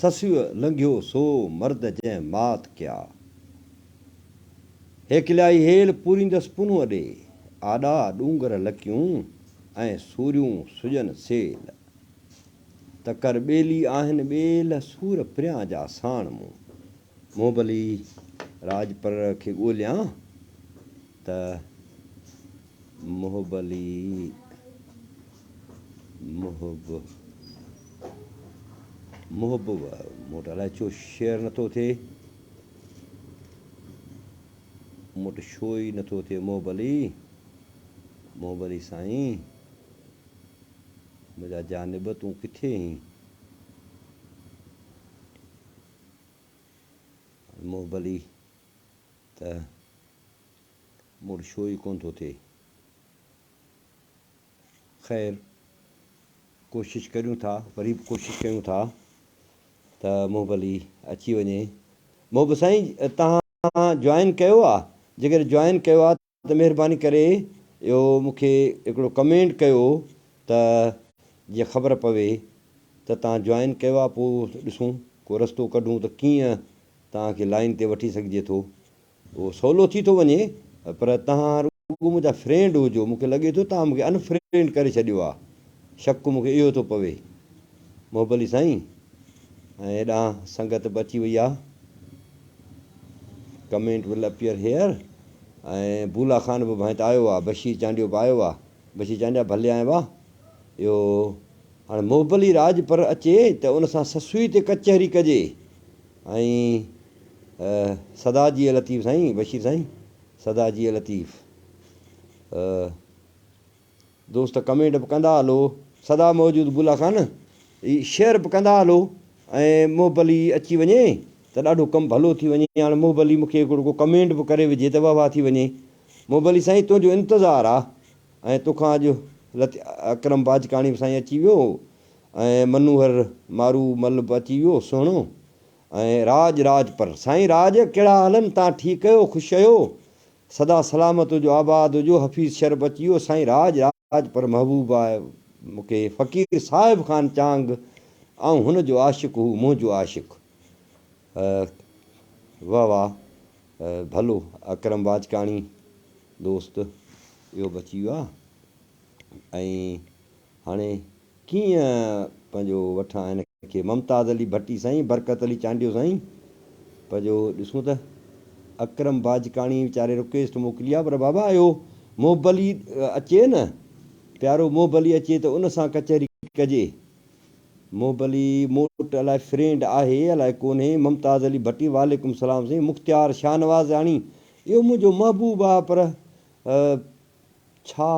سسيء لنگهيو سو مرد جنهن مات ڪيا. هيڪليائي هيل پوريندس پنهونء ڏي، آڏا ڏونگر لڪيون ۽ سوريون سڄن سيل. تڪر ٻيلي آهن ٻيل، سور پريان جا ساڻ مون. محب علي راڄپر کي ڳوليان ته محب علي محب محب مون وٽ الائي ڇو شيئر نٿو ٿئي مون وٽ شو ئي نٿو ٿئي محب علي محب علي سائين منهنجا جانب تون ڪٿي آهين محب علي ته مون وٽ شو ئي ڪونه ٿو ٿئي. خير ڪوشش ڪريون ٿا وري به ڪوشش ڪيون ٿا ته محب علي اچي وڃي. محب سائين توهان جوائن ڪيو آ جيڪڏهن جوائن ڪيو آ ته مهرباني ڪري اهو مون کي هڪڙو ڪمينٽ ڪيو ته جيئن خبر پوي ته توهان جوائن ڪيو آ پوء ڏسون ڪو رستو ڪڍون ته ڪيئن توهان کي لائين تي وٺي سگهجي ٿو اهو سولو ٿي ٿو وڃي پر توهان رڳو منهنجا فرينڊ هجو مون کي لڳي ٿو توهان مون کي ان فرينڊ ڪري ڇڏيو آ شڪ مون کي اهو ٿو پوي محب علي سائين ۽ هيڏانهن سنگت به اچي وئي آ ڪمينٽ ول اپيئر هيئر ۽ بولا خان به ڀائنت آيو آ بشير چانڊيو به آيو آ بشير چانڊيا ڀلي آئين وا اهو هاڻي محب علي راڄ پر اچي ته ان سان سسئي تي ڪچهري ڪجي ۽ سدا جيئي لطيف سائين بشير سائين سدا جيئي لطيف. دوست ڪمينٽ به ڪندا هلو سدا موجود گلا خان هي شيئر به ڪندا هلو ۽ محب علي اچي وڃي ته ڏاڍو ڪم ڀلو ٿي وڃي هاڻي محب علي مونکي هڪڙو ڪو ڪمينٽ به ڪري وجهي ته واه واه ٿي وڃي محب علي سائين تنهنجو انتظار آ ۽ توکان اڄ لطي اڪرم باجڪاڻي به سائين اچي ويو ۽ منوهر مارو مل به اچي ويو سهڻو ۽ راڄ راڄ پر سائين راڄ ڪهڙا حالن تان ٺيڪ اهيو خوش اهيو سدا سلامت هجو آباد هجو حفيظ شر بچي ويو سائين راڄ راڄ پر محبوب آ مونکي فقير صاحب خان چانگ آئون هن جو عاشق هو منهنجو عاشق واه واه ڀلو اڪرم باجڪاڻي دوست اهو بچي ويو آ ۽ هاڻي ڪيئن پنهنجو وٺان هن کي ممتاز علي ڀٽي سائين برڪت علي چانڊيو سائين پنهنجو ڏسون ته اڪرم باجڪاڻي ويچاري رڪويسٽ موڪلي آ پر بابا اهو محب علي اچي نه پيارو محب علي اچي ته ان سان ڪچهري ڪجي محب علي موٽ الائي فرينڊ آهي الائي ڪونهي ممتاز علي ڀٽي وعليڪم سلام سائين مختيار شاهنوازاڻي اهو منهنجو محبوب آ پر ڇا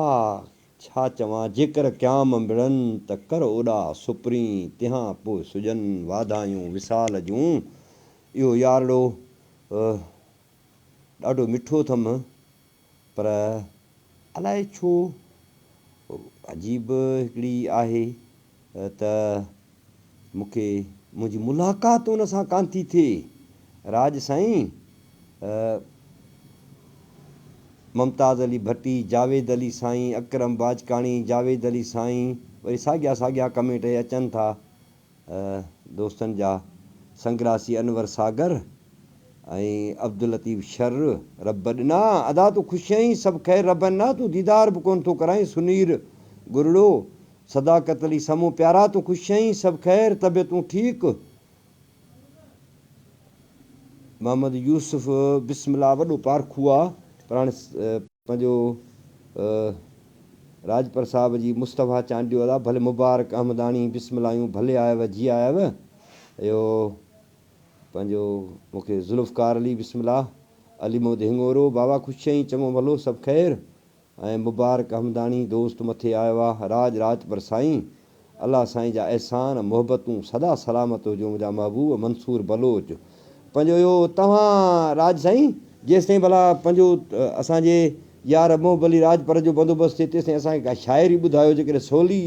ڇا چوان، جيڪر قيام مڙن ته ڪر اوڏا سپرين، تنهان پوء سڄن واڌايون وصال جون. اهو يارڙو ڏاڍو مٺو اٿم، پر الائي ڇو عجيب هڪڙي آهي ته مون کي منهنجي ملاقات ان سان ڪانه ٿي ٿئي. راڄ سائين، ممتاز علي ڀٽي، جاويد علي سائين، اڪرم باجڪاڻي، جاويد علي سائين، وري ساڳيا ساڳيا ڪمينٽ اهي اچن ٿا دوستن جا، سنگراسي انور ساگر ۽ عبداللطيف شر، رب ڏنا ادا تون خوش آهين سڀ خير رب ڏنا تون ديدار به ڪونه ٿو ڪرائين سنير گرڙو، صداقت علي سمون پيارا تون خوش آهين سڀ خير طبيعتون ٺيڪ. محمد يوسف بسم الله وڏو پارکو آ پر هاڻي پنهنجو راڄپر صاحب جي مصطفيٰ چانڊيو ادا ڀلي مبارڪ احمداڻي بسم الله آيون ڀلي آيو جي آيو اهو پنهنجو مونکي ذوالفقار علي بسم الله علي محمد هڱورو بابا خوش آهين چڱو ڀلو سڀ خير ۽ مبارڪ احمداڻي دوست مٿي آيو آ راڄ راڄ پر سائين الله سائين جا احسان محبتون سدا سلامت هجو منهنجا محبوب منصور بلوچ پنهنجو اهو توهان راڄ سائين جيستائين ڀلا پنهنجو اسان جي يار محب علي راڄ پر جو بندوبست ٿئي تيستائين اسان کي ڪا شاعري ٻڌايو جيڪڏهن سولي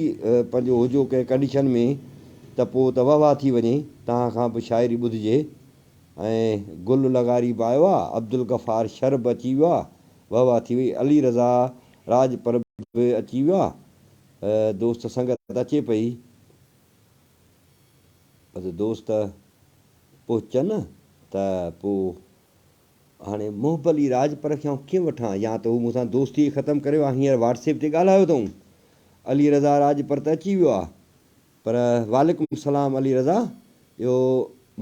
پنهنجو هجو ڪنهن ڪنڊيشن ۾ ته پوء ته واه واه ٿي وڃي توهان کان به شاعري ٻڌجي ۽ گل لغاري به آيو آ عبدالغفار شر به اچي ويو آ واه واه ٿي وئي علي رضا راڄ پر به اچي ويو آ دوست سنگت اچي پئي بس دوست. پهچن ته پوء هاڻي محب علي راڄپر کي آئون ڪيئن وٺان يا ته هو مون سان دوستي ئي ختم ڪري ويو آهي هينئر واٽس ايپ تي ڳالهايو اٿئون علي رضا راڄپر ته اچي ويو آهي پر وعليڪم السلام علي رضا اهو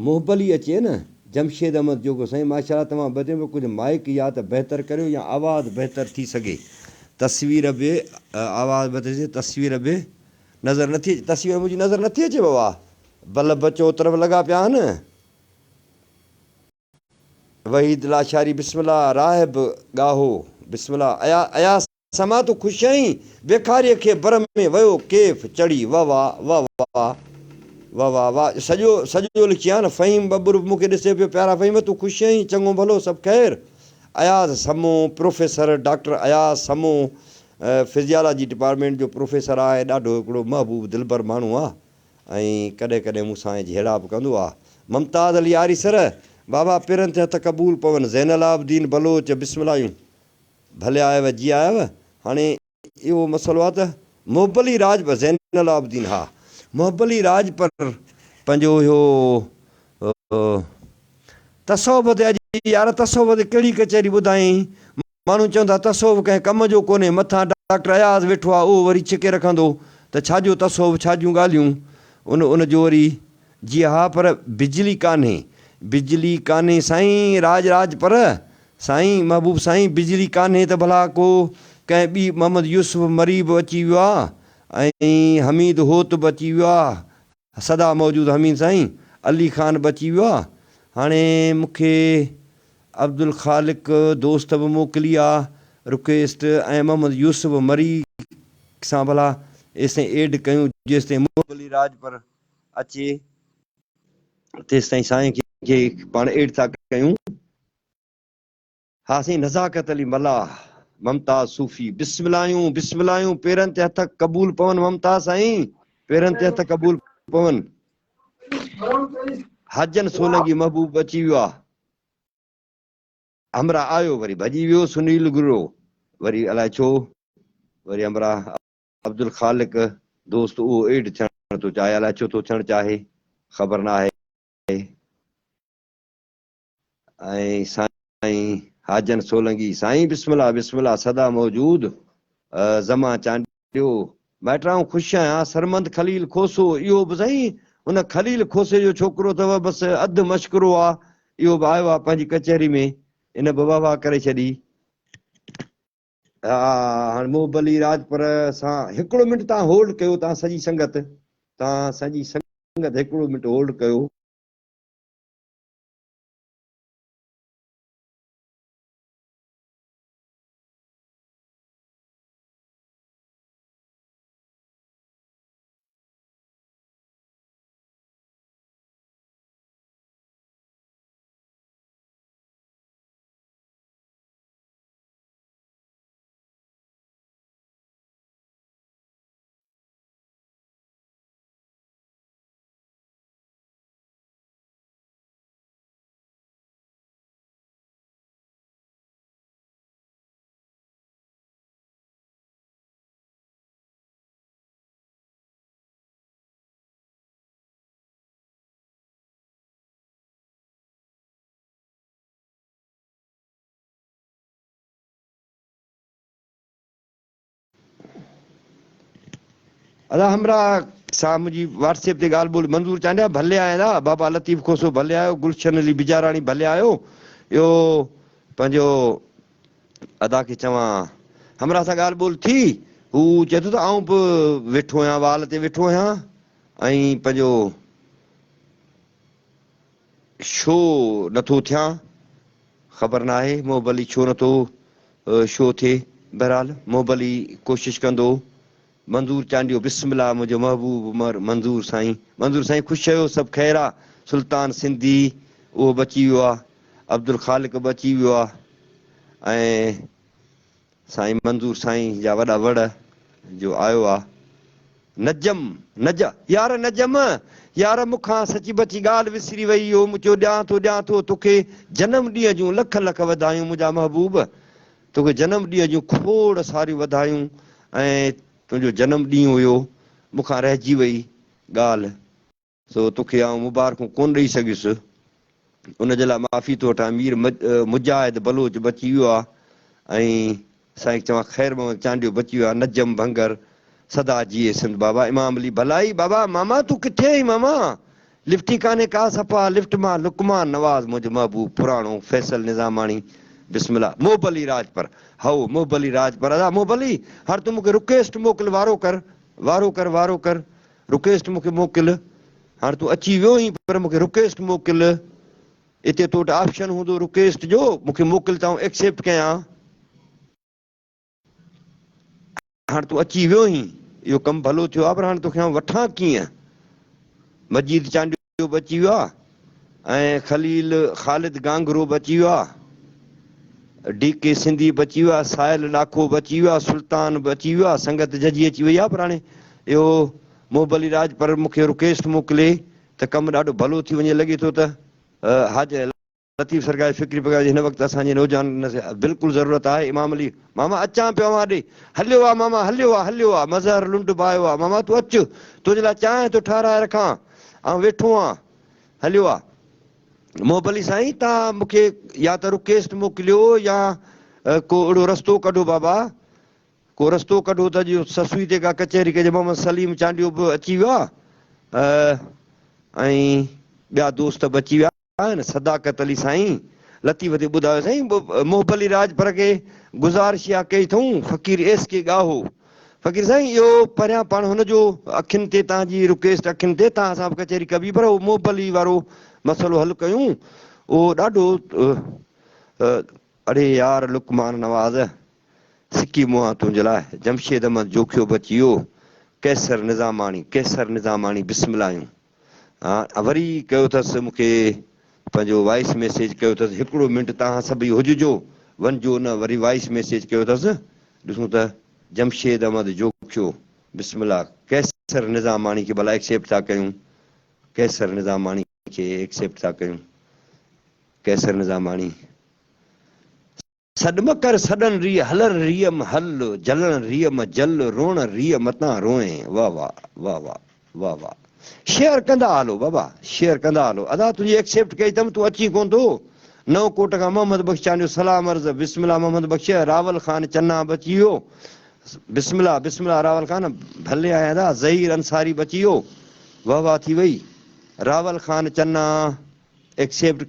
محب علي اچي نه جمشيد احمد جوکيو سائين ماشاء الله توهان بهترين پر ڪجهه مائيڪ يا ته بهتر ڪريو يا آواز بهتر ٿي سگهي تصوير به آواز بهتر ٿي تصوير به نظر نٿي اچي تصوير منهنجي نظر نٿي اچي بابا بلب چوطرف لڳا پيا آهن. وحيد لاشاري بسم الله راهب ڳاهو بسم الله ايا ايا سما تون خوش آهين بيکاريء کي بر ۾ ويو ڪيف چڙهي وه وا وه وا وه وا وا سڄو سڄو لکي ها نه فهيم ٻٻر به مون کي ڏسي پيو پيارا فهيم تون خوش آهين چڱو ڀلو سڀ خير Ayaz Samoon professor doctor Ayaz Samoon physiology department جو پروفيسر آهي ڏاڍو هڪڙو محبوب دلبر ماڻهو آهي ۽ ڪڏهن ڪڏهن مون سان جهيڙا به ڪندو آ. ممتاز علي آريسر، بابا پيرن تي هٿ قبول پون. زين العابدين بلوچ، بسم الله آيون. ڀلي آيو جي آيو. هاڻي اهو مسئلو آ ته محب علي راڄپر، زين العابدين ها محب علي راڄپر پنهنجو اهو تصوف تي اڄ يار تصوف تي ڪهڙي ڪچهري ٻڌائين. ماڻهو چون ٿا تصوف ڪنهن ڪم جو ڪونهي، مٿان ڊاڪٽر اياز ويٺو آ اهو وري ڇڪي رکندو ته ڇا جو تصوف ڇا جون ڳالهيون ان ان جو وري جي ها پر بجلي ڪانهي بجلي ڪانهي سائين راڄ راڄ پر سائين محبوب سائين بجلي ڪانهي ته ڀلا ڪو ڪنهن ٻي محمد يوسف مري به اچي ويو آ ۽ حميد هوت به اچي ويو آ سدا موجود حميد سائين علي خان به اچي ويو آ هاڻي مونکي عبدالخالق دوست به موڪلي آ رڪويسٽ ۽ محمد يوسف مري سان ڀلا ايستائين ايڊ ڪيون جيستائين محب علي راڄپر اچي تيستائين سائين کي پاڻ ايڊ ٿا ڪيون. ها سائين نزاڪت علي ملاح ممتاز صوفي بسم الله آيون بسم الله آيون پيرن تي هٿ قبول پون ممتاز سائين پيرن تي هٿ قبول پون حجن سولنگي محبوب اچي ويو آ همرا آيو وري ڀڄي ويو سنيل گرو وري الائي ڇو وري همرا عبدالخالق دوست اهو ايڊ ٿيڻ ٿو چاهي الائي ڇو ٿو ٿيڻ چاهي خبر نه آهي. ۽ سائين حاجن سولنگي سائين بسم الله بسم الله سدا موجود زمان چانڊيو مائٽ آئون خوش آهيان سرمند خليل کوسو اهو به سائين ان خليل کوسي جو ڇوڪرو اٿو بس اڌ مشڪرو آ اهو به آيو آ پنهنجي ڪچهري ۾ ان به واه واه ڪري ڇڏي. ها هاڻ محب علي راڄپر سان هڪڙو منٽ تان هولڊ ڪيو تان سڄي سنگت تان سڄي سنگت هڪڙو منٽ هولڊ ڪيو. ادا همراهه سان منهنجي واٽس ايپ تي ڳالهه ٻولهه منظور چانڊيا ڀلي آيا ادا بابا لطيف کوسو ڀلي آيو گلشن علي بجاراڻي ڀلي آيو اهو پنهنجو ادا کي چوان همراهه سان ڳالهه ٻولهه ٿي هو چئي ٿو ته آئون به ويٺو آهيان وال تي ويٺو آهيان ۽ پنهنجو شو نٿو ٿيان خبر ناهي محب علي ڇو نٿو شو ٿئي بهرحال محب علي ڪوشش ڪندو منظور چانڊيو بسم الله منهنجو محبوب عمر منظور سائين منظور سائين خوش آهيو سڀ خير آ سلطان سنڌي اهو به اچي ويو آ عبدالخالق به اچي ويو آ ۽ سائين منظور سائين جا وڏا وڙ جو آيو آ. نجم نج يار نجم يار مون کان سچي بچي ڳالهه وسري وئي اهو مون چيو ڏيان ٿو ڏيان ٿو توکي جنم ڏينهن جون لک لک وڌايون منهنجا محبوب توکي جنم ڏينهن جون کوڙ ساريون وڌايون ۽ تنهنجو جنم ڏينهن هيو مون کان رهجي وئي ڳالهه سو توکي آئون مبارڪون ڪونه ڏئي سگهيس. ان جي لاء معافي ٿو وٺان مير مجاهد بلوچ بچي ويو آ ۽ سائين چوان خير محمد چانڊيو بچي ويو آ نجم ڀنگر سدا جيئي سنڌ بابا امام علي ڀلائي بابا ماما تون ڪٿي آهين ماما لفٽ ئي ڪانهي ڪا صفا لفٽ مان لقمان نواز منهنجو محبوب پراڻو فيصل نظاماڻي بسم الله محب علي راڄپر هائو محب علي راڄپر ادا محب علي هاڻ تون مونکي رڪويسٽ موڪل وارو ڪر وارو ڪر وارو ڪر رڪويسٽ مونکي موڪل هاڻ تون اچي ويو آهين پر مونکي رڪويسٽ موڪل اتي تو وٽ آپشن هوندو رڪويسٽ جو مونکي موڪل ته آئون ايڪسيپٽ ڪيان. هاڻ تون اچي ويو آهين اهو ڪم ڀلو ٿيو آهي پر هاڻ توکي آئون وٺان ڪيئن؟ مجيد چانڊيو به اچي ويو آهي ۽ خليل خالد گانگهرو به اچي ويو آهي. ڊي ڪي سنڌي به اچي ويو آهي، ساحل لاکو به اچي ويو آهي، سلطان به اچي ويو آهي، سنگت ججهي اچي وئي آهي پر هاڻي اهو محب علي راڄپر مون کي رڪويسٽ موڪلي ته ڪم ڏاڍو ڀلو ٿي وڃي لڳي ٿو ته حاجي لطيف سرڪار جي فڪري پگهار جي هن وقت اسان جي نوجوانن کي بلڪل ضرورت آهي امام علي ماما اچان پيو اوهان ڏي هليو آ ماما هليو آ هليو آ مظهر لنڊ به آيو آ ماما تون اچ تنهنجي لاء چانهه ٿو ٺهرائي رکان آئون ويٺو آن هليو آ محب علي سائين تان مون کي يا ته رڪويسٽ موڪليو يا ڪو اهڙو رستو ڪڍو بابا ڪو رستو ڪڍو ته اڄ سسئي تي ڪا ڪچهري ڪجي محمد سليم چانڊيو به اچي ويو آ ۽ ٻيا دوست به اچي ويا آهن صداقت علي سائين لطيف تي ٻڌايو سائين محب علي راڄپر کي گذارش اها ڪئي اٿئون فقير ايس ڪي ڳاهو فقير سائين اهو پهريان پاڻ هن جو اکين تي تان جي رڪويسٽ اکين تي تان سان به ڪچهري ڪبي پر اهو محب علي وارو مسئلو حل ڪيون اهو ڏاڍو اڙي يار لقمان نواز سڪي منهن تنهنجي لاء جمشيد احمد جوکيو بچي ويو قيصر نظاماڻي قيصر نظاماڻي بسم الله آهيون ها وري ڪيو اٿس مون کي پنهنجو وائس ميسيج ڪيو اٿس هڪڙو منٽ تهان سڀئي هججو وڃجو نه وري وائس ميسيج ڪيو اٿس ڏسون ته جمشيد احمد جوکيو بسم الله قيصر نظاماڻي کي ڀلا ايڪسيپٽ ٿا ڪيون قيصر نظاماڻي کي ايڪسيپٽ ٿا ڪيون قيصر نظاماڻي. سڏ م ڪر سڏن ريء، هلڻ ريء م هل، جلڻ ريء م جل، روئڻ ريء متان روئين. واه واه واه واه واه واه شيئر ڪندا هلو بابا شيئر ڪندا هلو ادا تنهنجي ايڪسيپٽ ڪئي اٿم تون اچين ڪون ٿو نئون ڪوٽ کان محمد بخش چانڊيو سلام عرض بسم الله محمد بخش راول خان چنا به اچي ويو بسم الله بسم الله راول خان ڀلي آئين ادا ظهير انصاري به اچي ويو واه واه ٿي وئي راول خان چنا ايڪسيپٽ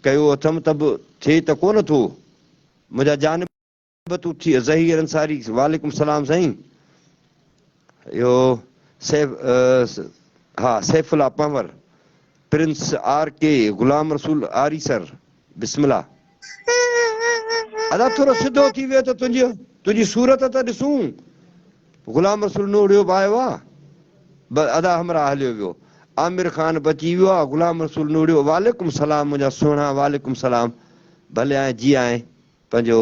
ڪيو اٿم ته به ٿئي ته ڪونه ٿو. منهنجا جانب تون ٿي ظهير انصاري وعليڪم السلام سائين اهو سيف ها سيف الله پنهور پرنس آر ڪي غلام رسول آريسر بسم الله ادا ٿورو سڌو ٿي ويو ته تنهنجي تنهنجي صورت ته ڏسون غلام رسول نوڙيو به آيو آ بس ادا همراهه هليو ويو عامر خان به اچي ويو آ غلام رسول نوڙيو وعليڪم سلام منهنجا سهڻا وعليڪم سلام ڀلي آئين جي آئين پنهنجو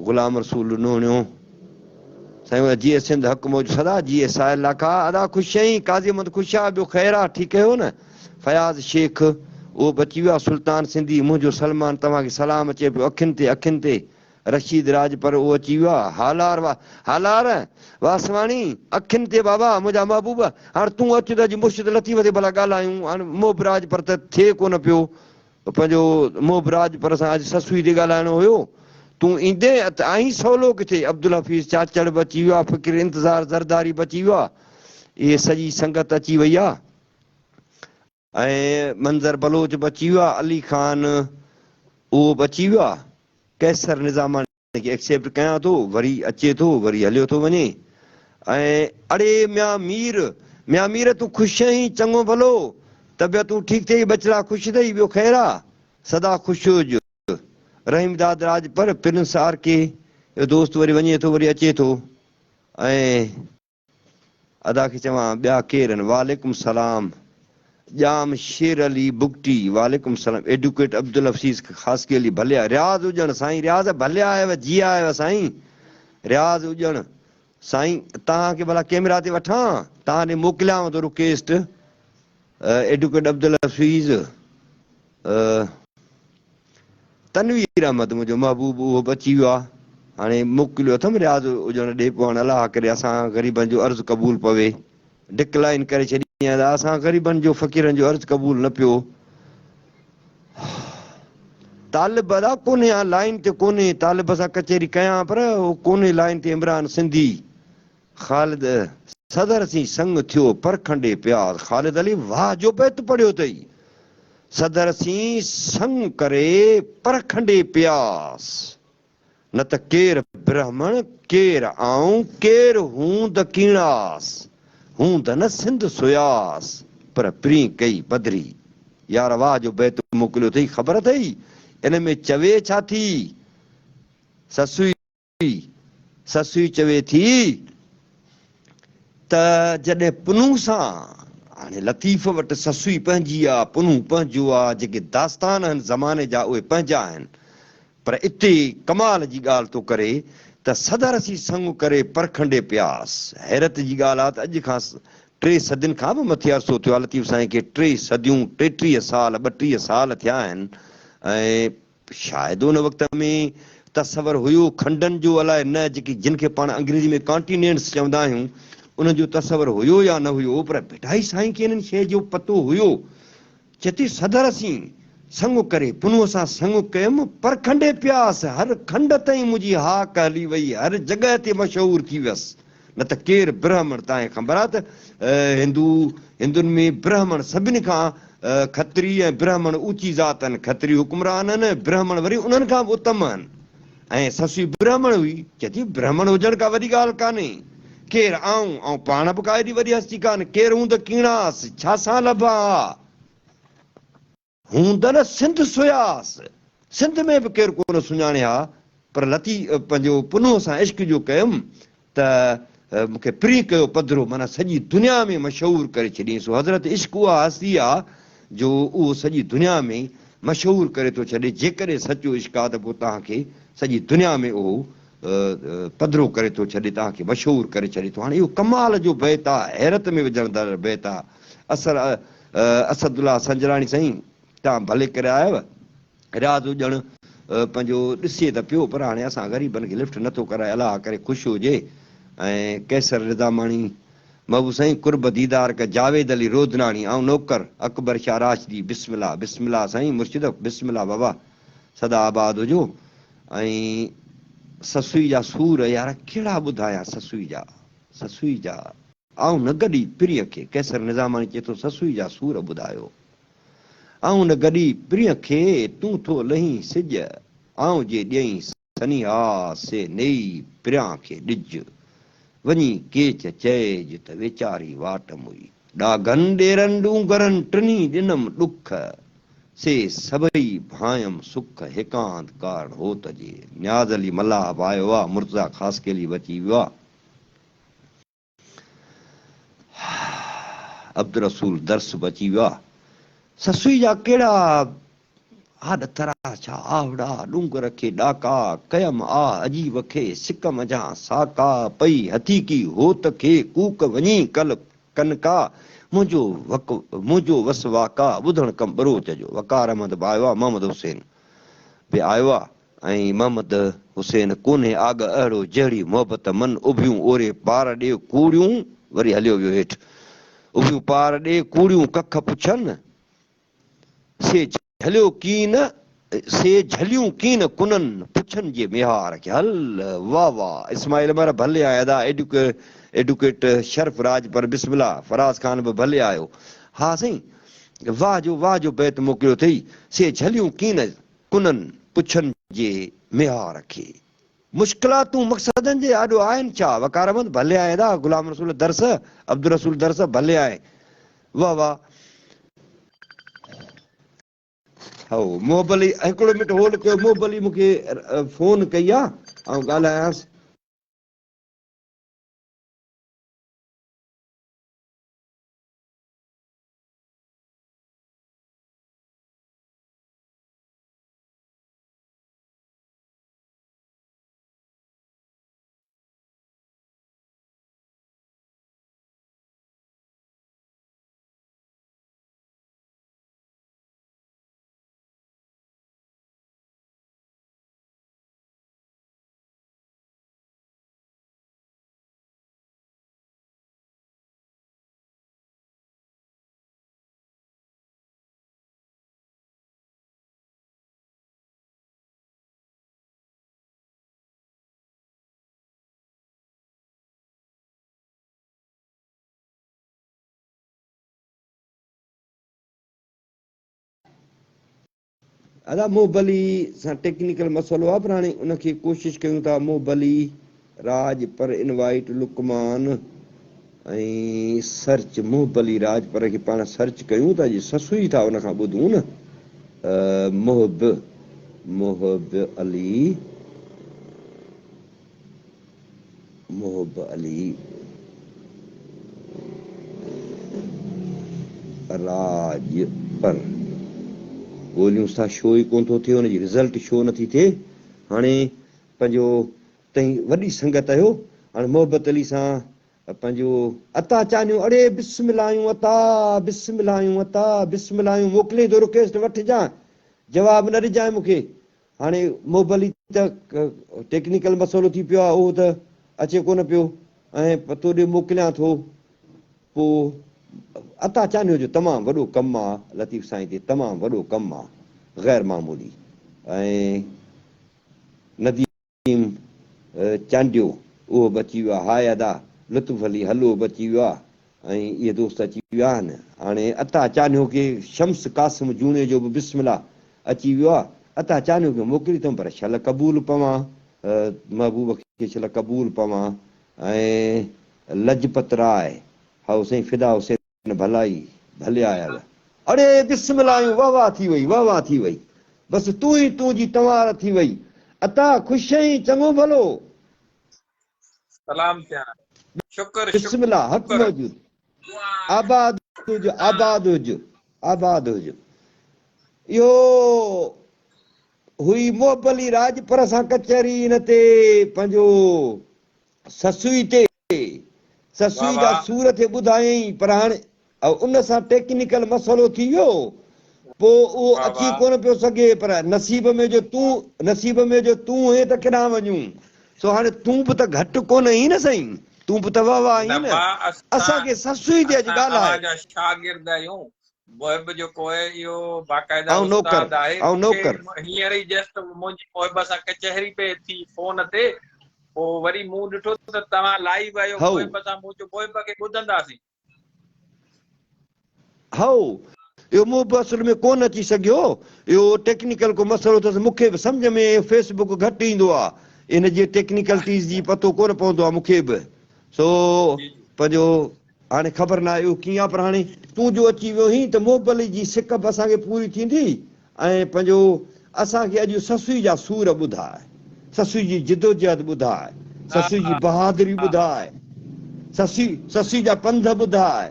غلام رسول نوڙيو سائين جيئي سنڌ حق موج سدا جيئي سائل لاکا ادا خوش آهين قاضي احمد خوش آ ٻيو خير آ ٺيڪ آهيو نه فياض شيخ اهو به اچي ويو آ سلطان سنڌي منهنجو سلمان توهان کي سلام اچي پيو اکين تي اکين تي رشيد راڄپر اهو اچي ويو آ هالار وا هالار واسواڻي اکين تي بابا منهنجا محبوب هاڻ تون اچ ته اڄ مرشد لطيف تي ڀلا ڳالهايون هاڻ محب راڄپر ته ٿئي ڪونه پيو پنهنجو محب راڄپر سان اڄ سسئي تي ڳالهائڻو هيو تون ايندين ته آهين سولو ڪٿي عبدالحفيظ چاچڙ به اچي ويو آ فقير انتظار زرداري به اچي ويو آ اهي سڄي سنگت اچي وئي آ. ۽ منظر بلوچ به اچي ويو آ علي خان اهو به اچي ويو آ قيصر نظاماڻي کي ايڪسيپٽ ڪيان ٿو وري اچي ٿو وري هليو ٿو وڃي ۽ اڙي ميان مير ميان مير تون خوش آهين چڱو ڀلو طبيعتون ٺيڪ ٿئي ٻچڙا خوش اٿئي ٻيو خير آ سدا خوش هج رحيم داد راڄپر پرنس آر ڪي اهو دوست وري وڃي ٿو وري اچي ٿو ۽ ادا کي چوان ٻيا ڪير آهن. وعليڪم سلام ڄام شير علي بگٽي وعليڪم سلام ايڊوڪيٽ عبدالحفيظ خاصخيلي ڀلي آيو رياض اڄڻ سائين رياض ڀلي آيو جي آيو سائين رياض اڄڻ سائين توهان کي ڀلا ڪيمرا تي وٺان توهان ڏي موڪليانو ٿو رڪويسٽ ايڊوڪيٽ عبدالحفيظ تنوير احمد منهنجو محبوب اهو به اچي ويو آ هاڻي موڪليو اٿم رياض اجڻ ڏي پوء هاڻي الله ڪري اسان غريبن جو عرض قبول پوي ڊڪلائن ڪري ڇڏي ادا اسان غريبن جو فقيرن جو عرض قبول نه پيو. طالب ادا ڪونهي آ لائين تي ڪونهي طالب سان ڪچهري ڪيان پر هو ڪونهي لائين تي عمران سنڌي خالد صدر سين سڱ ٿيو پرکنڊي پياس خالد علي واهه جو بيت پڙهيو اٿئي صدر سين سڱ ڪري پرکنڊي پياس نه ته ڪير برهمڻ ڪير آئون ڪير هوند ڪيڻاس هوند نه سنڌ سوياس پر پرين ڪئي پڌري. يار واهه جو بيت موڪليو اٿئي خبر اٿئي ان ۾ چوي ڇا ٿي؟ سسئي سسئي چوي ٿي ته جڏهن پنهون سان هاڻي لطيف وٽ سسئي پنهنجي آ پنهون پنهنجو آ جيڪي داستان آهن زماني جا اهي پنهنجا آهن پر اتي ڪمال جي ڳالهه ٿو ڪري ته صدر سين سڱ ڪري پرکنڊي پياس. حيرت جي ڳالهه آ ته اڄ کان ٽي صدين کان به مٿي عرصو ٿيو آ لطيف سائين کي ٽي صديون 33 سال 32 سال ٿيا آهن ۽ شايد ان وقت ۾ تصور هيو کنڊن جو الائي نه جيڪي جن کي پاڻ انگريزي ۾ Continents چوندا آهيون انهن جو تصور هيو يا نه هيو پر ڀٽائي سائين کي انهن شيء جو پتو هيو چتي صدر سين سڱ ڪري، پنهونء سان سڱ ڪيم، پر کنڊي پياس، هر کنڊ تائين منهنجي هاڪ هلي وئي، هر جڳهه تي مشهور ٿي ويس. نه ته ڪير برهمڻ تانهين خبر آ ته هندو، هندن ۾ برهمڻ سڀني کان کتري ۽ برهمڻ اوچي ذات آهن، کتري حڪمران آهن ۽ برهمڻ وري انهن کان به اتم آهن. ۽ سسئي برهمڻ هئي، چئي ٿي برهمڻ هجڻ ڪا وڏي ڳالهه ڪانهي. ڪير آئون؟ آئون پاڻ به ڪا ايڏي وڏي هستي ڪانه. ڪير هوند ڪيڻاس، ڇا سان لڀان ها؟ هوند نه سنڌ سوياس، سنڌ ۾ به ڪير ڪونه سڃاڻي ها، پر لطي پنهنجو پنهونء سان عشق جو ڪيم ته مون کي پرين ڪيو پڌرو، معنيٰ سڄي دنيا ۾ مشهور ڪري ڇڏيائين. سو حضرت عشق اها هستي آ جو اهو سڄي دنيا ۾ مشهور ڪري ٿو ڇڏي. جيڪڏهن سچو عشق آ ته پوء توهان کي سڄي دنيا ۾ اهو پڌرو ڪري ٿو ڇڏي، توهان کي مشهور ڪري ڇڏي ٿو. هاڻي اهو ڪمال جو بيت آ، حيرت ۾ وجهندڙ بيت آ. اثر اسد الله سنجراڻي سائين توهان ڀلي ڪري آيو. رياض ڄڻ پنهنجو ڏسي ته پيو پر هاڻي اسان غريبن کي لفٽ نٿو ڪرائي الله ڪري خوش هجي ۽ قيصر نظاماڻي محبوب سائين قرب ديدار ڪ جاويد علي رودناڻي آئون نوڪر اڪبر شاھ راشدي بسم الله بسم الله سائين مرشد بسم الله بابا سدا آباد هجو ۽ سسئي جا سور يار ڪهڙا ٻڌايان سسئي جا سسئي جا آئون نه گڏي پرينء کي قيصر نظاماڻي چئي ٿو سسئي جا سور ٻڌايو. آئون نه گڏي پرينء کي، تون ٿو لهين سج، آئون جي ڏئين سنيها، سي نيئي پريان کي ڏج. وڃي ڪيچ چئج ته ويچاري واٽ موئي. ڏاگهن ڏيرن ڏونگرن ٽنهي ڏنم ڏک، سي سڀئي ڀانئيم سک هيڪاند ڪارڻ هوت جي. نياز علي ملاح به آيو آ، مرتضيٰ خاصخيلي به اچي ويو آ. عبدالرسول درس به اچي ويو آ. سسئي جا ڪهڙا آڏ تراڇا، آهڙا، ڏونگر کي ڏاڪا، ڪيم آه عجيب کي، سڪ منجهان ساڪا، پئي هٿيڪي هوت کي، ڪوڪ وڃي ڪل ڪنڪا، منهنجو وڪ منهنجو وس واڪا، ٻڌڻ ڪم ٻروچ جو. وقار احمد به آيو آ، محمد حسين به آيو آ. ۽ محمد حسين ڪونهي آڳ اهڙو جهڙي محبت من اڀيون اوري پار ڏي ڪوڙيون وري هليو ويو هيٺ اڀيون پار ڏي ڪوڙيون ڪک پڇن سي جهليو ڪين سي جهليون ڪين ڪنن پڇن جي ميهار کي هل واه واه اسماعيل مهر ڀلي آيا ادا ايڊوڪيٽ شرف راڄپر بسم الله فراز خان به ڀلي آيو ها سائين واه جو واه جو بيت موڪليو اٿئي سي جهليون ڪين ڪنن پڇن جي ميهار کي. مشڪلاتون مقصدن جي آڏو آهن ڇا؟ وقار احمد ڀلي آئين ادا، غلام رسول درس، عبدالرسول درس ڀلي آئين. واه واه. هائو محب علي هڪڙو منٽ هولڊ ڪيو محب علي مونکي فون ڪئي آ آئون ڳالهايانس. ادا محب علي سان ٽيڪنيڪل مسئلو آ پر هاڻي ان کي ڪوشش ڪيون ٿا محب علي راڄ پر انوائيٽ لقمان ۽ سرچ محب علي راڄ پر کي پاڻ سرچ ڪيون ٿا جي سسئي ٿا ان کان ٻڌون نه محب محب علي محب علي راڄ پر ڳوليونس ٿا شو ئي ڪونه ٿو ٿئي ان جي رزلٽ شو نٿي ٿئي هاڻي پنهنجو تئين وڏي سنگت آهيو هاڻي محبت علي سان پنهنجو عطا چانهيون اڙي بسم الله آيون عطا بسم الله آيون عطا بسم الله آيون موڪلين ٿو رڪويسٽ وٺجان جواب نه ڏجانء مونکي هاڻي موبلي ته ٽيڪنيڪل مسئلو ٿي پيو آهي اهو ته اچي ڪونه پيو ۽ پتو ڏي موڪليان ٿو پو عطا چانهيو جو تمام وڏو ڪم آ لطيف سائين تي تمام وڏو ڪم آ غير معمولي ۽ نديم چانڊيو اهو به اچي ويو آ هاء ادا لطف علي هلو به اچي ويو آ ۽ اهي دوست اچي ويا آهن هاڻي عطا چانهيو کي شمس قاسم جوڻيجو به بسم الله اچي ويو آ عطا چانهيو کي موڪلي اٿم پر شل قبول پوان محبوب کي شل قبول پوان ۽ لجپت راء هائو سائين فدا حسين ڀلائي ڀلي آيل. اڙي بسم الله آيون واه واه ٿي وئي واه واه ٿي وئي بس تون ئي تون جي تنوار ٿي وئي عطا خوش آهين چڱو ڀلو. سلام ٿيان شڪر بسم الله حق شڪر. موجود آباد هج آباد هج آباد هج اهو هئي محب علي راڄپر سان ڪچهري ان تي پنهنجو سسئي تي سسئي جا سور ٿي ٻڌايائين پر هاڻي ان سان ٽيڪنيڪل مسئلو ٿي ويو پوء اهو اچي ڪونه پيو سگهي پر نصيب ۾ جو تون نصيب ۾ جو تون هئين ته ڪيڏانهن وڃون سو هاڻي تون به ته گهٽ ڪونه هئين نه سائين تون به ته واه واه نه هئين نه با اسان اسان کي سسئي تي اڄ اسان ڳالهاء. اوهان جا شاگرد آهيون محب جيڪو آهي اهو باقاعده آئون نوڪر استاد آهي آئون مون کي نوڪر. هينئر ئي جسٽ منهنجي محب سان ڪچهري پئي ٿي فون تي پوء وري مون ڏٺو ته توهان لائيو آهيو هائو. محب سان مون چيو محب کي ٻڌنداسين. هائو اهو محب اصل ۾ ڪونه اچي سگهيو اهو ٽيڪنيڪل ڪو مسئلو اٿس مون کي به سمجهه ۾ فيس بڪ گهٽ ايندو آ ان جي ٽيڪنيڪلٽيز جي پتو ڪونه پوندو آ مون کي به سو جي جي. پنهنجو هاڻي خبر ناهي اهو ڪيئن آ پر هاڻي تون جو اچي ويو هين ته محب علي جي سڪ به اسان کي پوري ٿيندي ۽ پنهنجو اسان کي اڄ سسئي جا سور ٻڌاء، سسئي جي جدوجهد ٻڌاء، سسئي جي بهادري ٻڌاء، سسئي سسئي جا پنڌ ٻڌاء،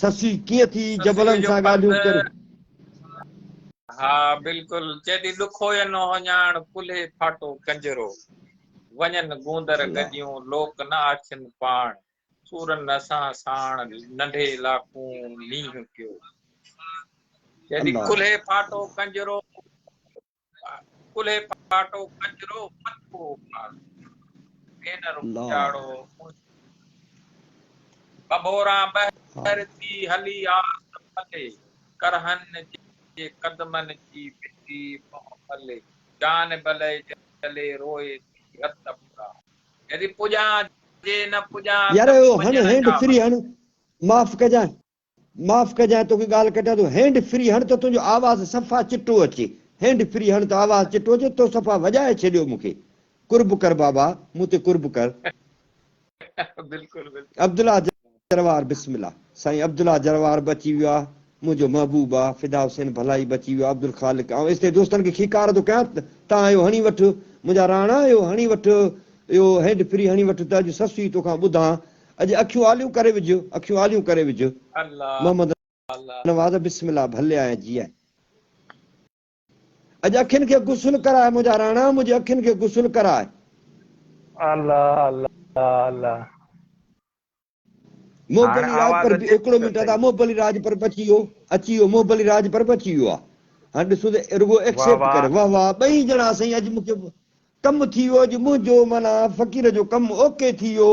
سسئي ڪيئن ٿي سسئي جبلن جو سان پنڌ ڳالهيون ڪري. ها بلڪل چئي ٿي ڏکو ين هوڃاڻ ڪلهي ڦاٽو ڪنجرو، وڃن گوندر الله. گڏيون لوڪ نه آڇن پاڻ، سورن اسان ساڻ ننڍي لاکون نينهن ڪيو. چئي ٿي الله. ڪلهي ڦاٽو ڪنجرو ڪلهي ڦاٽو ڪنجرو مٿو اڦاڙو ڀينر الله. اجاڙو ڀنڀوران ها. ٻهر ٿي هلي آس پلي ڪرهن جي قدمن جي مٽي منهن ملي جان بلئي جلي روئي ٿي رت پورا. يدي پڄان جي نه پڄان يار ته اهو هڻ وڃڻ هينڊ جا فري هڻ معاف ڪجانء معاف ڪجانء توکي ڳالهه ڪٽيان ٿو هينڊ فري هڻ ته تنهنجو آواز صفا چٽو اچي هينڊ فري هڻ ته آواز چٽو اچي تو صفا وڄائي ڇڏيو مونکي قرب ڪر بابا مون تي قرب ڪر. بلڪل بلڪل. عبدالله جروار بسم الله سائين عبدالله جروار به اچي ويو آ منهنجو محبوب آ فدا حسين ڀلائي به اچي ويو آ عبدالخالق آئون ايستائين دوستن کي کيڪار ٿو ڪيان تان اهو هڻي وٺ منهنجا راڻا اهو هڻي وٺ اهو هينڊ فري هڻي وٺ ته اڄ سسئي توکان ٻڌان اڄ اکيون آليون ڪري وجهه اکيون آليون ڪري وجهه الله محمد الله. نواز بسم الله ڀلي آئين جي آئين. اڄ اکين کي غسل ڪراء منهنجا راڻا منهنجي اکين کي غسل ڪراء. الله الله الله. محب هاڻ علي راڄ آواز پر اچي هڪڙو ٿو منٽ ادا صحيح. محب علي راڄ پر اچي ويو اچي ويو محب علي راڄ پر اچي ويو آ هاڻ ڏسو ته رڳو واه ايڪسيپٽ واه. ڪري واه واه ٻئي ڄڻا سائين اڄ مونکي ڪم ٿي ويو اڄ منهنجو معنيٰ فقير جو ڪم اوڪي ٿي ويو